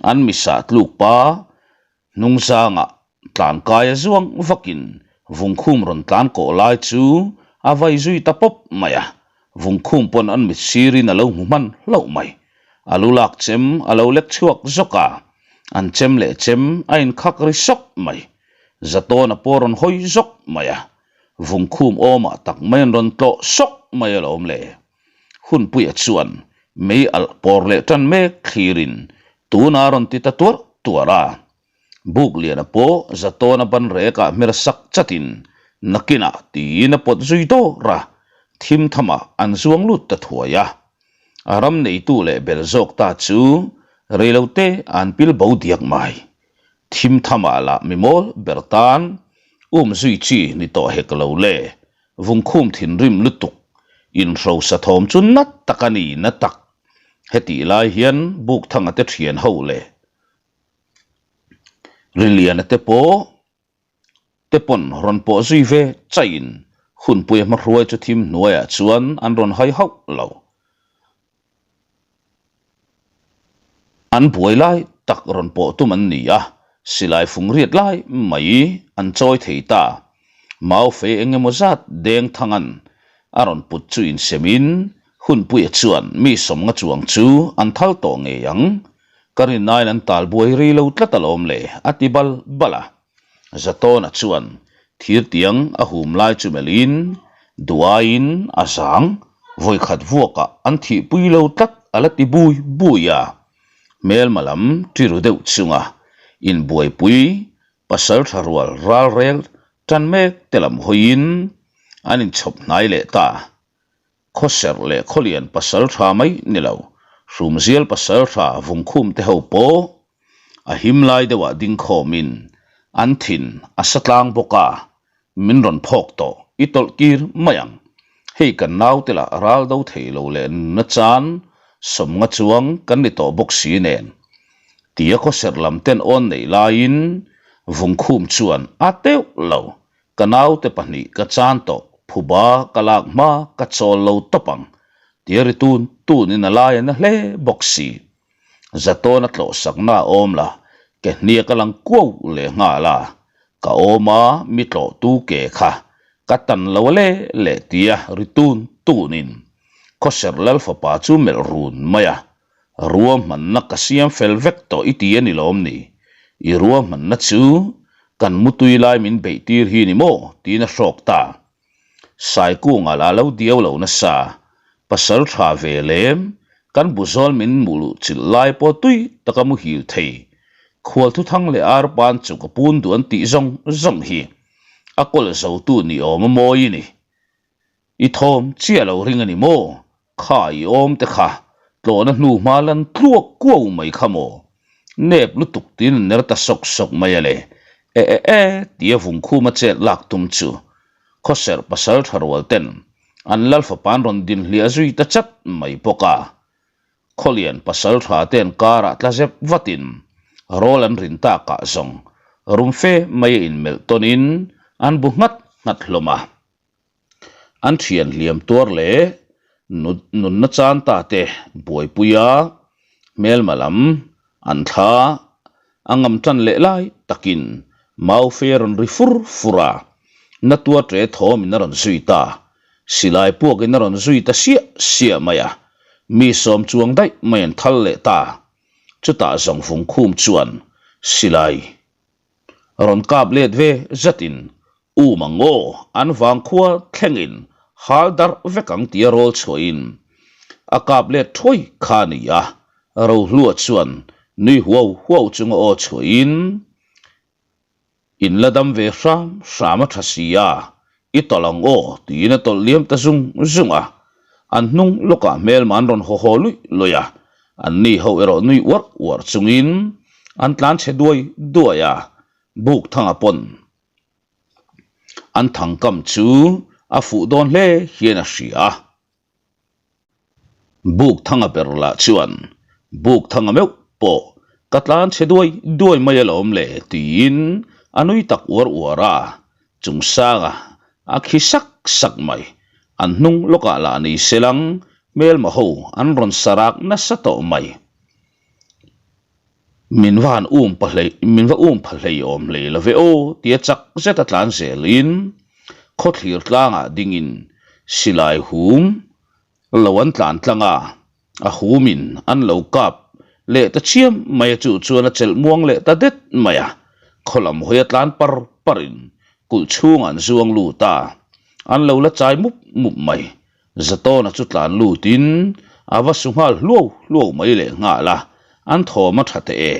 an misah tluk pa Hnungzangah tlankai a zuang vakin Vungkhum rawn tlan kawh lai chu a vai zui ta pawp mai a, Vungkhum pawn an mit sirin a lo hmu hman hlauh mai. A lu lak chem a lo lek chhuak zawk a, An chem leh chem a inkhak ri sawk mai. Zatawna pawh rawn hawi zawk mai a. Vungkhum awmah tak mai an rawn tlawh sawk mai alawm le. Hunpuia chuan mei alh pawr leh tan mek thlirin tunah a rawn ti ta tuarh tuarh a. Bukliana pawh Zatawna ban rekah hmer sak chatin nakinah tiin a pawt zui dawr a, thim thamah an zuang lut ta thuai a. A ram neitu leh bel zawk ta chu reilote an pil bo diak mai. Thim thamah lah mi mawl ber tan um zui chi ni tawh hek lo le, vungkhum thinrim lutuk inhrosa thawm chu na tak a ni na tak. Hetih lai hian Bukthanga te thian ho leh Riliana te pawh te pawn rawn pawh zui ve chaihin hunpuia hmahruai chu thim hnuaiah chuan an rawn hai hauh lo. An buai lai tak rawn pawh tum an ni a, silai fung riat lai mai an chawi thei ta. Mau fei eng emaw zat deng thangan a rawn put chu insemin hunpuia chuan mi sawmnga chuang chu an thal tawh ngei ang. Ka rinnain an tal buai rei lo tlat alawm le, a ti bal bal a. Zatawna chuan thirtiang a hum lai chu melhin duaiin a zang vawikhat vuakah an thihpui lo tlat a la ti bui bui a. Hmelma lam tiru deuh chunga inbuaipui pasal tha rual ralrel tan mek te lam hawiin an inchhawp hnai leh ta. Khawserh leh Khawlian pasal tha mai ni lo, Hrumzial pasal tha Vungkhum te ho pawh a him lai deuhah ding khawmin an thin a sa tlang bawk a, min rawn phawk tawh, i tawlh kir mai ang. Hei kan naute lah ral do thei lo leh nunna chan sawmnga chuang kan ni tawh bawk si nen. Tia Khawserh lam ten awn neih laiin Vungkhum chuan a teuh lo, Ka naute pahnih ka chan tawh, phuba ka lak hma ka chawl lo tawp ang, tia ri tun tunin a lai a na hle bawk si. Zatawna tlawhsakna a awm la, ke hniak a lang kuau leh nghal a, ka awm a mi tlawhtu ke kha ka tan lo a le le tia ri tun tunin Khawserh Lal fapa chu melh run mai a, Ruahmanna ka siam fel vek tawh i ti a ni lawm ni? I ruahmanna chu kan mutui lai min beih tir hi ni maw? tiin a hrawk ta. Saikungah lah lo diau lo nasa, pasal tha ve lem, kan buzawl min muluh chilh lai pawh tui taka muhil thei. Khual thuthang leh arpan chu ka pun duh an tih zawng zawng hi a kawl zotu ni awm a mawi i ni. I thawm chiah lo ring a ni maw? Kha i awm te kha tlawhna hnu hma lan tluak kuau mai kha maw? Nep lutuk tiin an ner ta sawk sawk mai a le. E e e tia vungkhum a chet lak tum chu Khawserh pasal tha rual ten an Lalfapa'n rawn din hliah zui ta chat mai bawk a. Khawlian pasal tha ten karah tla zep vatin rawl an rin takah zawng rum fe mai a inmelh tawnin an bu nghat nghat hlawm a. An thian hliam tuar leh nunna chan ta te buaipui a, hmelma lam an thla a ngam tan leh lai takin mau fe a rawn ri fur fur a, na tua ṭe thawmin a rawn zui ta, silai puakin a rawn zui ta siah siah mai a, mi sawm chuang daih mai an thal leh ta, chutah zawng vungkhum chuan silai Rawn kap let ve zatin um ang aw, an vangkhua thlengin hal darh vek ang tia rawl chhuahin a kap let thuai kha a ni a, Rohlua chuan nui huau huau chunga aw chhuahin In la dam ve hram hram a tha si a, I tawlh ang aw tiin a tawlh liam ta zung zung a, an hnung lawkah hmelma an rawn haw haw luih luih a, an ni ho erawh nui uarh uarh chungin an tlan chhe duai duai a, buk thanga pawn an thangkam chu a fuh dawn hle hian a hria a. Buk thanga ber lah chuan buk thanga meuh pawh ka tlan chhe duai duai mai alawm le tiin a nui tak uar uar a, chung sanga a khi sak sak mai. An hnung lawkah lah ni selang hmelma ho an rawn sarak nasa tawh mai. Min va han um pa hlei, min va um pha hlei awm hlei lo ve aw tia chak zeta tlan zelin khawthlir tlangah dingin silai hum lo an tlan tlang a, a humin an lo kap. leh ta chiam mai a chu chuan a chelh muang leh ta det mai a, khaw lam hawi a tlan par par in kulh chhungah an zuang lut a, an lo la chai mup mup mai. Zatawna chu tlan lut in a va su nghal hluau hluau mai leh nghal a, an thawm a tha teh e.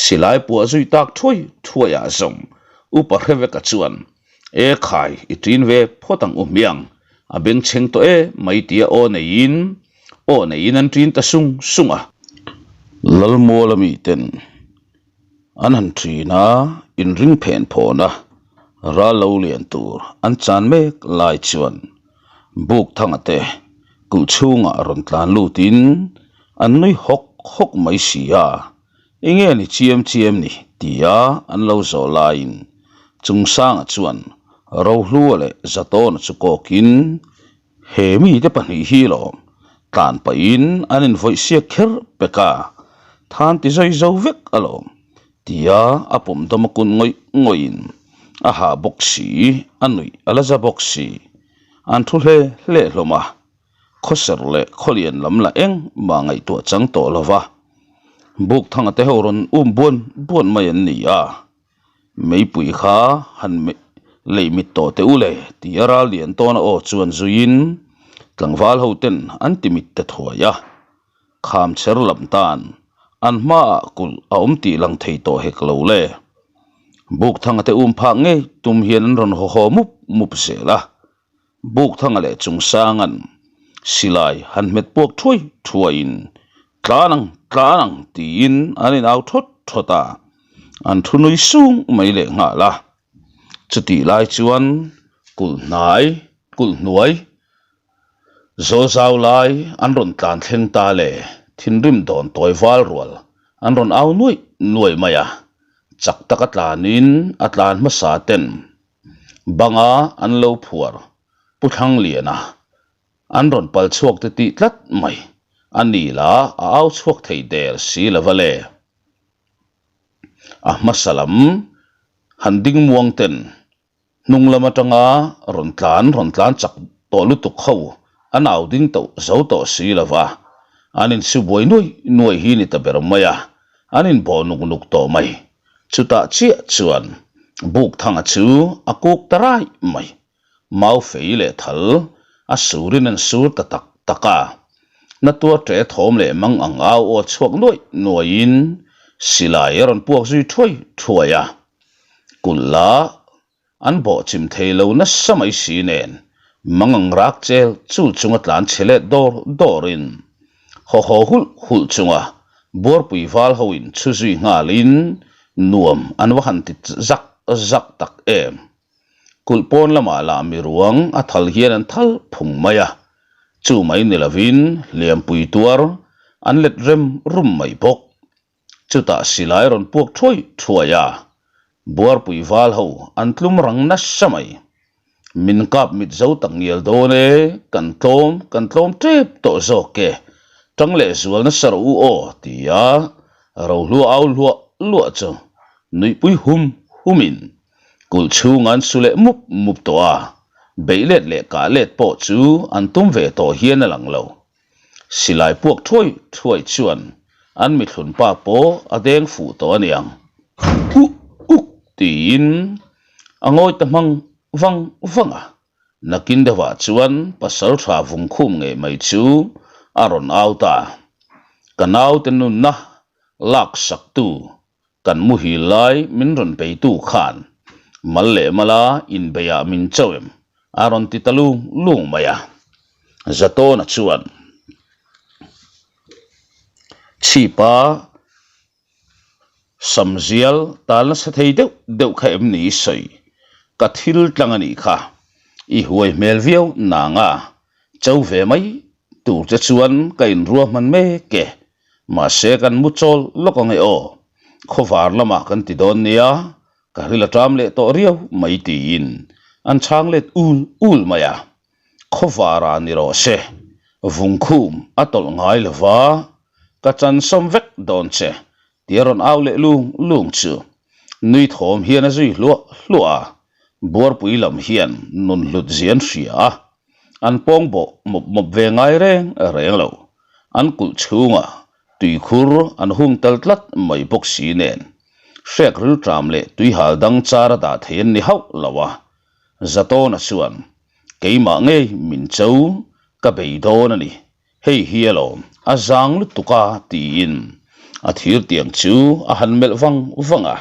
Silai puah zui tak thuai thuai ah zawng Upa Hreveka chuan E khai, i ṭin ve phawt ang u hmiang, a bengchheng tawh e mai tia aw neiin aw neiin an ṭin ta sung sung a. Lalmuala miten an han ṭin a, inring phen phawn a, ral lo lian tur an chan mek lai chuan Bukthanga te kulh chhungah rawn tlan lutin an nui hawk hawk mai si a. Enge ni chiam chiam ni? tia an lo zawh laiin Chungsanga chuan Rohlua leh Zatawna chu kawkin he mite pahnih hi lawm tlan pahin an invawih siak kher pek a, than ti zai zo vek alawm tia a pawm dawm a kun ngawih ngawihin a hah bawk si, a nuih a la za bawk si. An thu hle hle hlawm a. Khawser leh khawlian lam la eng mah ngaihtuah chang tawh lo va, Bukthanga te ho rawn um buan buan mai an ni a, meipui kha han lei mit tawh teh u le tih a ral lian tawn a aw chuan zuiin tlangval ho ten an ti mit ta thuai a, kham cher lam tan an hmaah kulh a awm tih lang thei tawh hek lo le. Bukthanga te um phak ngei tum hian an rawn haw haw mup mup zel a. Bukthanga leh Chungsanga'n silai han hmet puak thuai thuaiin tlan ang tlan ang tiin an inau thawt thawt a, an thu nui sung mai leh nghal a. Chutih lai chuan kulh hnai, kulh hnuai zawl zau lai an rawn tlan thleng ta le, thinrim dawn tawi val rual an rawn au nuaih nuaih mai a, chak taka tlanin a tlan hmasa ten Banga an lo phuar Pu Thlangliana an rawn pal chhuak te tih tlat mai a ni la a au chhuak thei der si lo va le. A hmasa lam han ding muang ten hnung lam atanga rawn tlan rawn tlan chak tawh lutuk ho an au ding tawh zo tawh si lo va, an insu buai nuai nuai hi ni ta ber mai a, an inbawh nuk nuk tawh mai. Chutah chiah chuan Bukthanga chu a kuk ta raih mai. Mau fei leh thal a surin an sur ta tak tak a. Na tuar ṭe thawm leh mang ang au aw chhuak nuaih nuaihin silai a rawn puak zui thuai thuai a. Kulh la An bawh chim thei lo nasa mai si nen, mangang rak chel chul chunga tlan chhe let dawr dawrin, haw haw hulh hulh chunga buarpui val hoin chhu zui nghalin nuam an va han ti zak zak tak em. Kulh pawn lamah lah miruang a thal hian an thal phung mai a, chu mai ni lovin hliampui tuar an let rem rum mai bawk. Chutah silai rawn puak thuai thuai a, buarpui val ho an tlum rang nasa mai. Min kap mit zo tak ngial dawn e, kan tlawm, kan tlawm tep tawh zawk e, tang leh zual nasa rawh u aw, ti a rohlua au hluah hluah chu nuihpui hum humin kulh chhung an su leh mup mup tawh a, beih let leh kah let pawh chu an tum ve tawh hian a lang lo. Silai puak thuai thuai chuan an mithlun pa pawh a deng fuh tawh a niang. Uk uk tiin a ngawi ta hmang vang vang a. Nakin deuhah chuan pasal tha vung khum ngei mai chu a rawn au ta. Ka naute nunna lak saktu Kan muhil lai min rawn beitu khan mal leh mala inbeiah min cho em? a rawn ti ta lung lung mai a. Zatawna chuan chhipa samzial tal nasa thei deuh deuh kha em ni i sawi? Ka thil tlang a nih kha. I huai hmel viau nanga cho ve mai tur che chuan ka inruahman mek e. Mahse kan mu chawl lawk ang e aw, khawvar lamah kan ti dawn nia, ka ril a ṭam leh tawh riau mai tiin an chhang let ul ul mai a. Khawvarah ni rawh se, vungkhum a tawlh ngai lo va, ka chan sawm vek dawn che tia rawn au leh lung lung chu nui thawm hian a zui hluah hluah a, buarpui lam hian nun hlut zian hria a. An pawng bawh mawp mawp ve ngai reng reng lo. An kulh chhungah Tuikhur an hung tel tlat mai bawk si nen, hrek rilṭam leh tuihal dang char a dah thei an ni hauh lo a. Zatawna chuan, Keimah ngei min cho, ka bei dawn a ni. Hei hi alawm, a zang lutuk a, tiin a thir tiang chu a han melh vang vang a.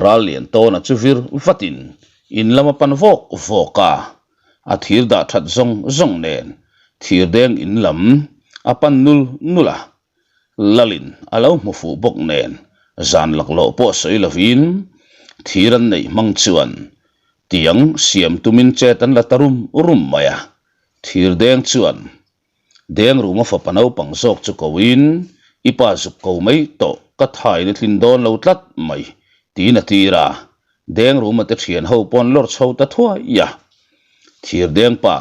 Ral lian tawna chu vir vatin in lam a pan vawk vawk a, a thir dah that zawng zawng nen thir deng in lam a pan nul nul a, Lalin a lo hmu fuh bawk nen zan laklawh pawh sawi lovin thir an neih hmang chuan tiang siam tumin chet an la ta rum rum mai a, thir deng chuan Dengruma fapa naupang zawk chu koin, I pa zuk ko mai tawh, ka thain a tlin dawn lo tlat mai, tiin a tir a. Dengruma te thian ho pawn lawr chho ta thuai a. Thirdengpa,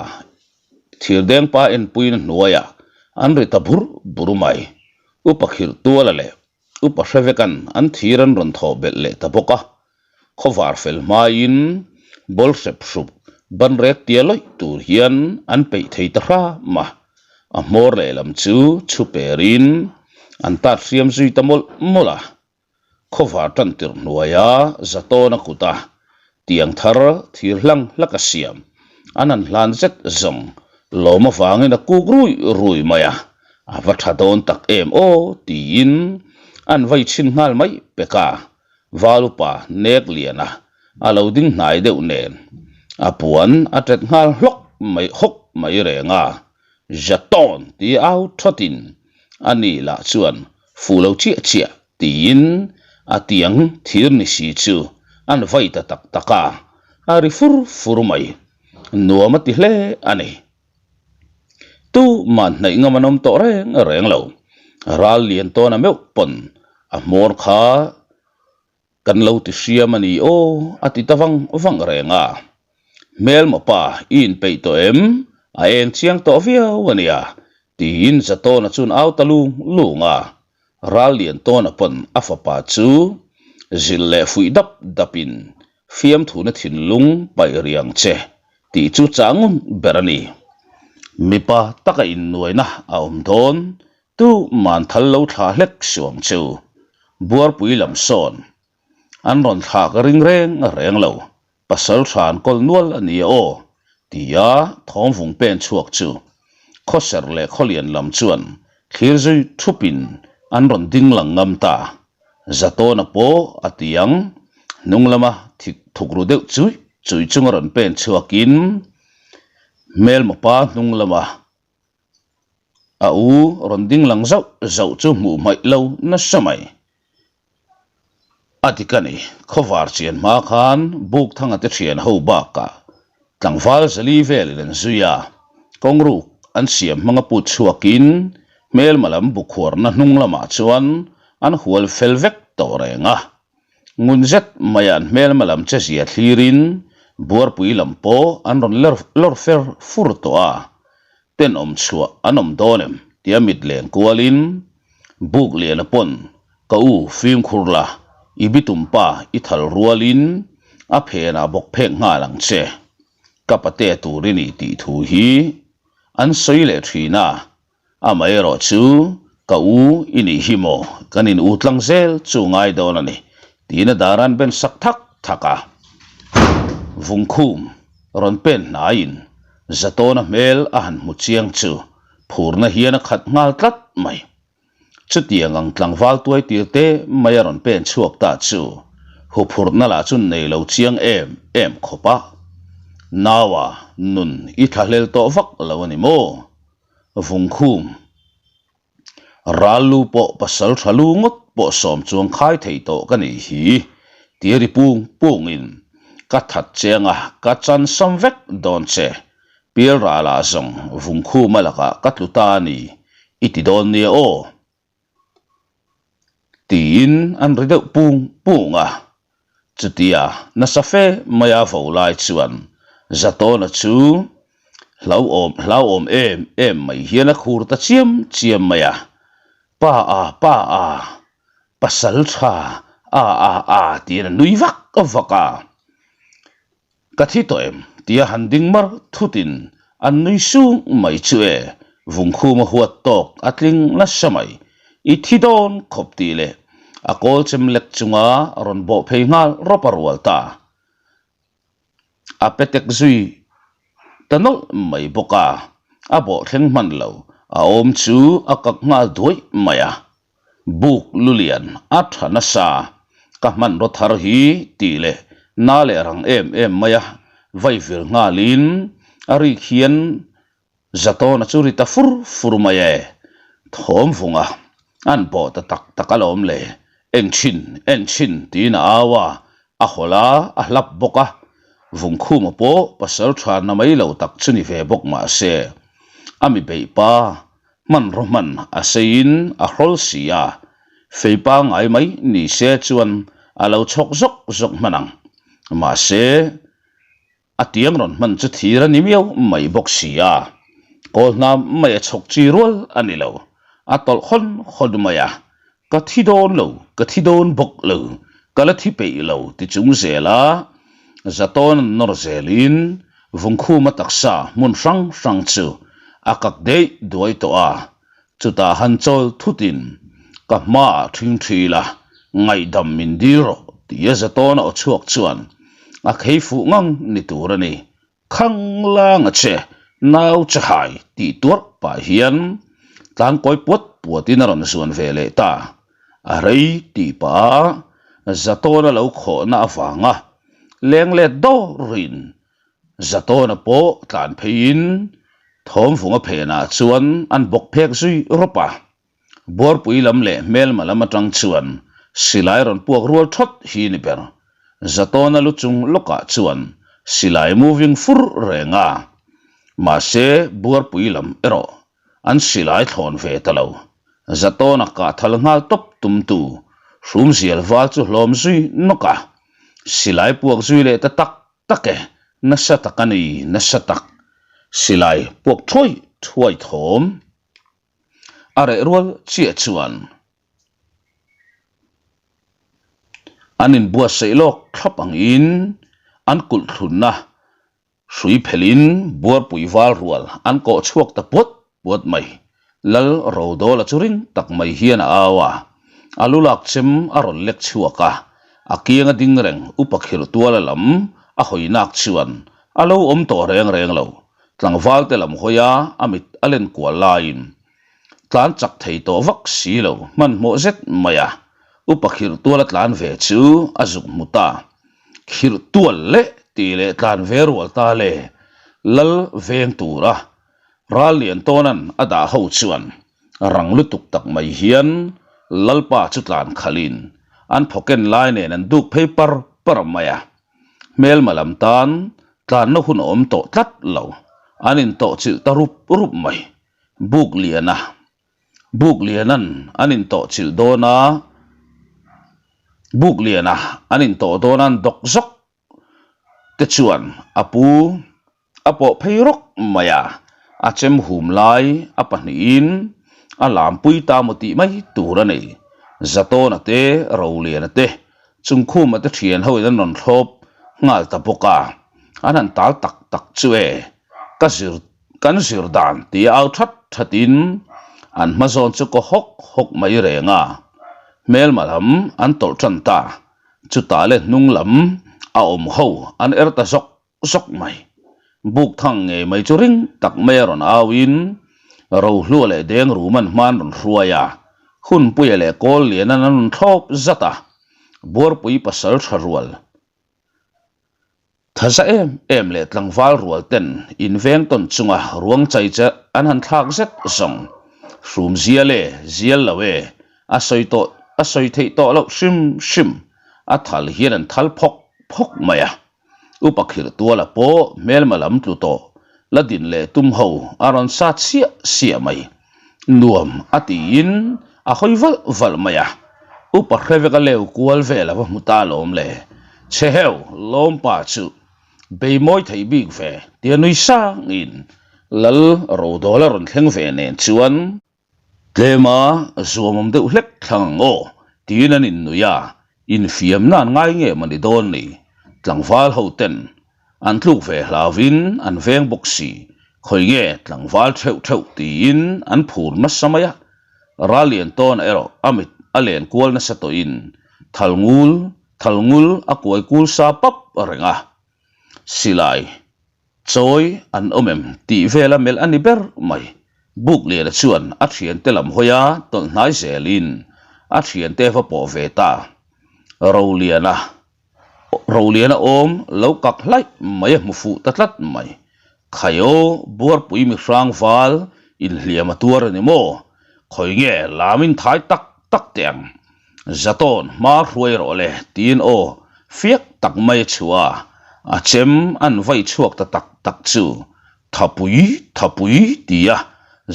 Thirdengpa enpuina hnuaiah an ri ta bur bur mai. Upa khirh tuala leh Upa hre vekan an thir an rawn thawh belh leh ta bawk a, khawvar fel hmaiin ball hrep hrup ban rek tia lawih tur hian an peih thei ta hram a, a hmawr lehlam chu chhu perin an tat hriam zui ta mawlh mawlh a, khawvar tan tirh hnuaia Zatawna kuta Tiang thar thir hlang hlak a siam. An han hlan zet zawng lawm avangin a kuk rui rui mai a, a va tha dawn tak em aw tiin an vai chhin nghal mai pek a, Valupa nek lian a, a lo ding hnai deuh nen a puan a tet nghal hlawk mai hawk mai reng a, Jatawn ti au thawtin a ni lah chuan fuh lo chiah chiah Tiin a tiang thir ni si chu an vai ta tak tak a, a ri fur fur mai. Nuam a ti hle a ni. Tu mah hnaih ngam an awm tawh reng reng lo. Ral lian tawn a meuh pawn a hmawr kha kan lo ti hriam a ni aw a ti ta vang vang reng a. Hmelmaw pa i inpeih tawh em? A eng chiang tawh viau a nia tiin Zatawna chuan au ta lung lung a. Ral lian tawna pawn a fapa chu zilh leh fuih dap dapin fiamthuna thinlung paih riang che tih chu chah ngun ber a ni. Mipa taka innuaina a awm dawn tu man thal lo thla hlek suang chu Buarpui lam sawn an rawn thlak ring reng reng lo. Pasal hran kawl nual a ni aw, tia thawmvung pen chhuak chu Khawser leh Khawlian lam chuan thlir zui thupin an rawn ding lang ngam ta. Zatawna pawh a ti ang, hnung lama thik thuk ru deuh chui chui chunga rawn pen chhuakin hmelmawpa hnung lama a u rawn ding lang zauh zauh chu hmuh hmaih lo nasa mai. A dik a ni, khawvar chian hma khan Bukthanga te thian ho bakah tlangval zali velin an zui a, kawngruk an siam hmanga put chhuakin hmelma lam bukhuarna hnung lamah chuan an hual fel vek tawh reng a. Ngun zet maia an hmelma lam che zia thlirin buarpui lam pawh an rawn lawr fer fur tawh a, tenawm chhuah an awm dawn em tia mit leng kualin Buk liana pawn ka u fimkhur la, i bitum pa i thal rualin a phenah bawk phek nghal ang che. Ka pate tur i ni tih thu hi an sawi leh thin a, amaherawh chu ka u i nih hi maw kan in u tlang zel chu ngai dawn a ni tiin a dar an ben sak thak thak a. Vungkhum rawn pen hnaiin Zatawna hmel a han hmu chiang chu phurna hian a khat nghal tlat mai. Chutiang ang tlangval tuai tir te mai a rawn pen chhuak ta chu huphurhna lah chu nei lo chiang em em khawp a. Naua nun i thlahlel tawh vak lo a ni maw? Vungkhum. Ral lu pawh pasal tha lu ngawt pawh sawm chuang khai thei tawh ka nih hi tia ri pung pungin ka that chiang a, ka chan sam vek dawn che. Pial ralah zawng vungkhuma lakah ka tlu ta a ni i ti dawn nia aw. Tiin an ri deuh pung pung a. Chutia nasa fe maia vo lai chuan Zatawna chu hlauhawm hlauhawm em em mai hian a khur ta chiam chiam mai a, Pa a, pa a, pasal tha a a a tiin a nui vak vak a. Ka thi tawh em? tia han ding mar thutin an nui sung mai chu e, Vungkhuma huat tawk a tling nasa mai. I thi dawn khawp tih leh a kawl chem lek chunga rawn bawh phei nghal rawp a rual ta. A petek zui ta nawlh mai bawk a, a bawh thleng hman lo, a awm chu a kak nghal duai mai a. Buk lulian a tha nasa, ka hmanraw thar hi tih leh na leh rang em em mai a, vaivir nghalin a rik hian Zatawna chu ri ta fur fur mai e, thawm vunga an bawh ta tak tak alawm le, en chhin, en chhin tiin a au a, a hawlh a, a hlap bawk a, Vungkhuma pawh pasal tha na mai lo tak chu ni ve bawk mah se, a mi beih pa hmanraw hman a seiin a hrawl si a, fei pangngai mai ni se chuan a lo chhawk zawk zawk hman ang, mahse, A tiang rawn hman chu thir a ni miau mai bawk si a, kawl hnam mai a chhawk chi rual a ni lo. A tawlh hawn hawn mai a, Ka thi dawn lo, ka thi dawn bawk lo, ka la thi peih lo ti chung zel a, Zatawn an nawr zelin Vungkhuma taksa hmun hrang hrang chu a kak deih duai tawh a, Chutah han chawl thutin ka hmaah ṭhing ṭhil a, ngaihdam min dil rawh tia Zatawna aw chhuak chuan a khei fuh ngang ni tur a ni. Khang lang a che, nau chahai tih tuarh pah hian tlangkawi puat puatin a rawn zuan ve leh ta. A rei tih pah a Zatawna lo khawhna avanga leng let dawrin Zatawna pawh tlan pheiin Thawmvunga phenah chuan an bawk phek zui rawp a. Buarpui lam leh hmelma lam atang chuan silai rawn puak rual thawt hi ni ber. Zatawna lu chung lawkah chuan silai moving fur reng a. Mahse Buarpui lam erawh an silai thlawn ve ta lo. Zatawna kah thal nghal tawp tumtu hrumzial val chu hlawm zui nawk a. Silai puak zui leh ta tak Tak e, nasa tak a ni, nasa tak. Silai puak thuai thuai thawm a reh rual chiah chuan an inbuatsaih lawk thlap angin an kulh thlunna hrui phelhin buarpui val rual an kawh chhuak ta puat puat mai. Lal Rodawla chu ring tak mai hian a au a, a lu lak chem a rawn lek chhuak a, a kianga ding reng upa khirh tuala lam a hawi nak chuan a lo awm tawh reng reng lo. Tlangval te lam hawi a, a mit a len kual laiin tlan chak thei tawh vak si lo hmanhmawh zet mai a, upa khirh tuala tlan ve chu a zuk hmu ta. Khirh tual leh tih leh tlan ve rual ta le, Lal veng tura Ral lian tawnan a dah ho chuan rang lutuk tak mai hian Lalpa chu tlan khalhin an phawken lai nen an duk phei par par mai a. Hmelma lam tan tlanna hun a awm tawh tlat lo, an intawh chilh ta rup rup mai. Buk liana Buk lianan an intawh chilh dawn a, Buk liana an intawh dawn a an dawk zawk te chuan a pu a pawh phei rawk mai a, a chem hum lai a pahnihin a lampui ta maw tih mai tur a nei. Zatawna te, Roliana te, Chungkhuma te thian hoin an rawn thlawp nghal ta bawk a, an han tal tak tak chu e, ka zir kan zir dan tia au that thatin an hma zawn chu kaw hawk hawk mai reng a, hmelma lam an tawlh tan ta. Chutah le hnung lam a awm ho an er ta zawk zawk mai. Buk thang ngei mai chu ring tak mai a rawn au in Rohlua leh Dengrum an hman rawn hruai a, Hunpuia leh Kawllian an rawn thlawp zat a, Buarpui pasal tha rual Thaza em em leh tlangval rual ten inveng tawn chunga ruang chai che an han thlak zet zawng. Hrum zial e, zial lo e, a sawi tawh a sawi theih tawh loh hrim hrim, a thal hian an thal phawk phawk mai a. Upa khirh tuala pawh hmelma lam tlu tawh la din leh tum ho a rawn sat siah siah mai. Nuam a tiin a hawi valh valh mai a, upa hre vek a leu kual vel a va hmu ta alawm le. Chhe heu, lawmpa chu bei mawi thei bik ve tia nui sangin Lal Rodawla rawn thleng ve nen chuan tlema zuamawm deuh hlek thlang ang aw tiin an innuih a, infiamna an ngai nge mawni dawn ni, tlangval ho ten An tluk ve hlauvin an veng bawk si, khawi nge tlangval theuh theuh tiin an phur nasa mai a. Ralliantawna erawh a mit a len kual nasa tawhin thalngul thalngul a kuai kul sa pap reng a. Silai chawi an awm em tih vela melh a ni ber mai. Bukliana chuan a thiante lam hawi a tawlh hnai zelin a thiante va pawh ve ta. Roliana Roliana awm lo kak hlaih mai a hmu fuh ta tlat mai. Khaio buarpui mihrang val inhliam a tuar a ni maw? Khawi nge lam in thai tak tak teh ang. Zatawn hma hruai rawh le tiin aw fiak tak mai a chhuah a, a chem an vai chhuak ta tak tak chu Thapui Thapui tia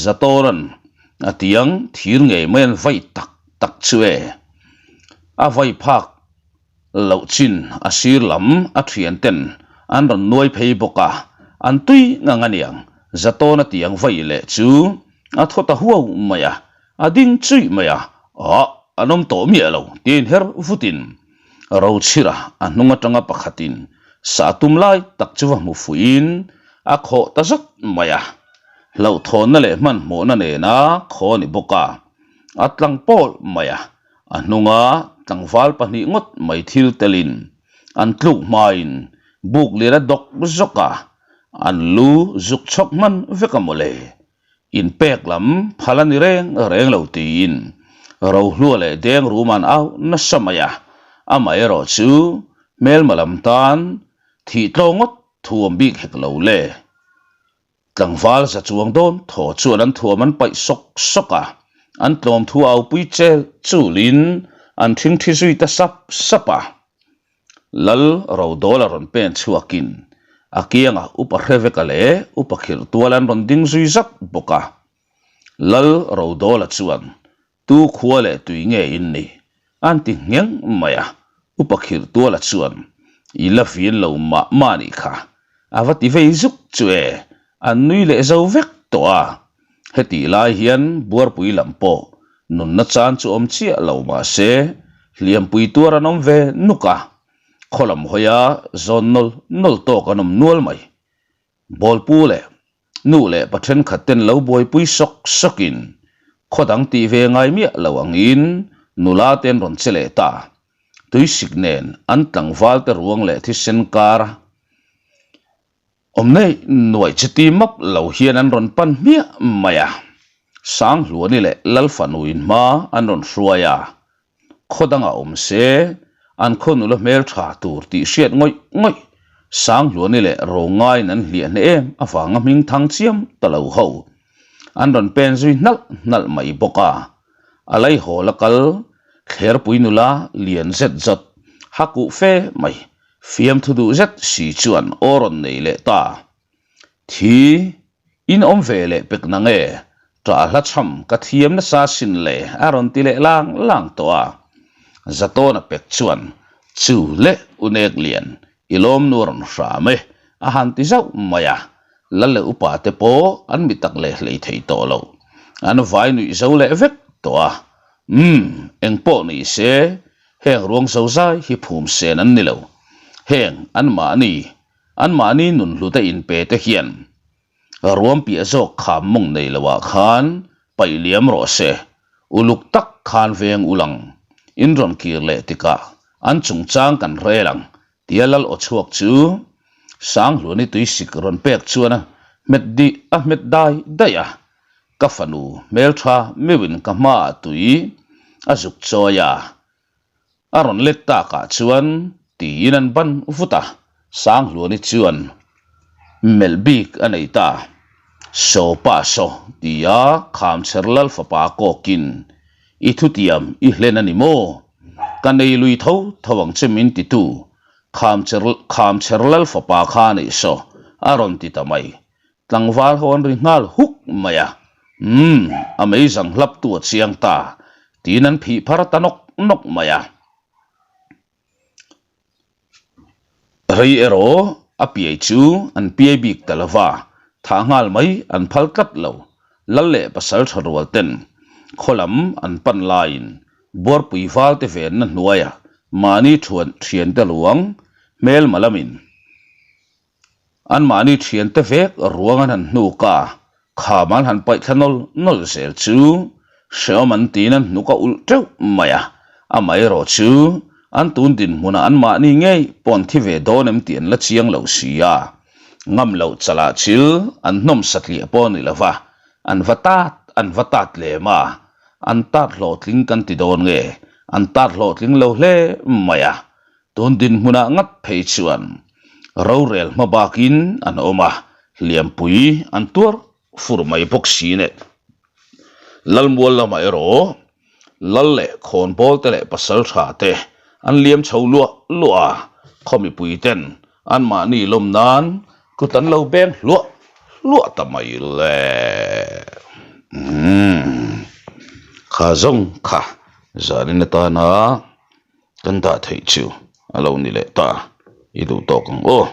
Zatawna'n a tiang thir ngei mai an vai tak tak chu e. A vai phak loh chin a sir lam a thian ten an rawn nuai phei bawk a, an tui ngang a niang, Zatawna tiang vai leh chu a thaw ta huau mai a, a ding chuih mai a, ah an awm tawh miah lo tiin her vutin Rochhira a hnung atanga pakhatin sa tum lai tak chu va hmu fuihin a khawh ta zat mai a, hlauhthawnna leh hmanhmawhna nena khaw a ni bawk a, a tlang pawl mai a. A hnunga tlangval pahnih ngawt mai thil telin an tluk hmain buk lian a dawk zawk a, an lu zuk chhawk hman vek a mawle. Inpek lam phal a ni reng reng lo tiin Rohlua leh Dengrum an au nasa mai a, amaherawh chu hmelma lam tan thih tlaw ngawt thuam bik hek lo le. Tlangval za chuang dawn thaw chuan an thuam an paih sawk sawk a, an tlawm thu au pui chel chulin an thingthi zui ta sap sap a. Lal Rodawla rawn pen chhuakin a kiangah upa Hreveka leh upa Khirhtuala an rawn ding zui zat bawk a. Lal Rodawla chuan Tu khua leh tui nge in ni? An ti ngheng mai a, Upa Khirhtuala chuan, I la vin lo mah mah nih kha, a va ti vei zuk chu e, an nui leh zo vek tawh a. Hetih lai hian Buarpui lam pawh nunna chan chu awm chiah lo mah se, hliampui tuar an awm ve nuk a, khaw lam hawia zawn nawl nawl tawk an awm nual mai. Bawlpu leh Nu leh pa thenkhat ten lo buaipui sawk sawkin khaw dang tih ve ngai miah lo angin nula te an rawn che leh ta. Tuisik nen an tlangval te ruang leh thisen kar a awm nei nuaih chuti map lo hian an rawn pan hmiah mai a. Sanghluani leh Lalfanuin hma an rawn hruai a, Khaw dangah awm se, an khaw nula hmel tha tur tih hriat ngawih ngawih Sanghluani leh Rongaiin an hliah hneh em avanga hming thang chiam ta lo ho. An rawn pen zui hnalh hnalh mai bawk a. A laihawl a kal, thlerpui nula lian zet zawt, ha kuh fe mai, fiamthu duh zet si chuan aw rawn nei leh ta. Thi, in awm ve leh pek na nge? Ṭah hla chham ka thiam nasa sin le a rawn ti leh lang lang tawh a. Zatawna pek chuan, Chu le u Neklian, i lawmnu a rawn hram e, a han ti zauh mai a. Lal leh upa te pawh an mi tak leh hlei thei tawh lo. An vai nuih zo leh vek tawh a. Umm, engpawh ni se, heng ruang zozai hi phum sen an ni lo. Heng anmahni Anmahni nunhluta inpe te hian ruam piah zawk kham mawng nei loah khan paih liam rawh se, uluk tak khan veng ulang in rawn kir leh tikah an chungchang kan rel ang tia lal aw chhuak chu Sanghluani tuisik rawn pek chuan a hmet dih a hmet dai daih a, ka fanu hmeltha meuhin ka hmaah tui a zuk chawi a. A rawn let takah chuan tiin an ban vut a, Sanghluani chuan melh bik a nei ta. Saw pa saw tia Khamchher lal fapa kawkin i thutiam i hlen a ni maw? Ka nei lui tho tho ang che min titu Khamcher Khamchher lal fapa kha a nih saw a rawn ti ta mai. Tlangval ho an ri nghal huk mai a, Umm, a meizang hlap tu a chiang ta, tiin an phih phar ta nawk nawk mai a. Rei erawh a piai chu an piai bik ta lo va, thah nghal mai an phal tlat lo. Lal leh pasal tha rual ten khaw lam an pan laiin Buarpui valte venna hnuaia mahni thuan thiante ruang hmelma lamin Anmahni thiante vek ruang an han hnuk a, kham an han paih thla nawl nawl zel chu. Hrehawm an tiin an hnuk a ulh teuh mai a, amaherawh chu an tun dinhmunah anmahni ngei pawh an thi ve dawn em tih an la chiang lo si a, ngam loh chalah chil an hnawm satliah pawh a ni lo va, an va tat an va tat lem a, an tat hlawhtling kan ti dawn nge, an tat hlawhtling lo hle mai a, tun dinhmunah ngat phei chuan rorel hma bakin an awm a, hliampui an tuar fur mai bawk si neh. Lalmual lamah erawh Lal leh khawnbawl te leh pasal tha te an liam chho luah luah a, khaw mipui ten anmahni lawm nan kut an lo beng hluah hluah ta mai le. Umm kha zawng kha zanin atana kan dah theih chu a lo ni leh ta, i duh tawk ang aw.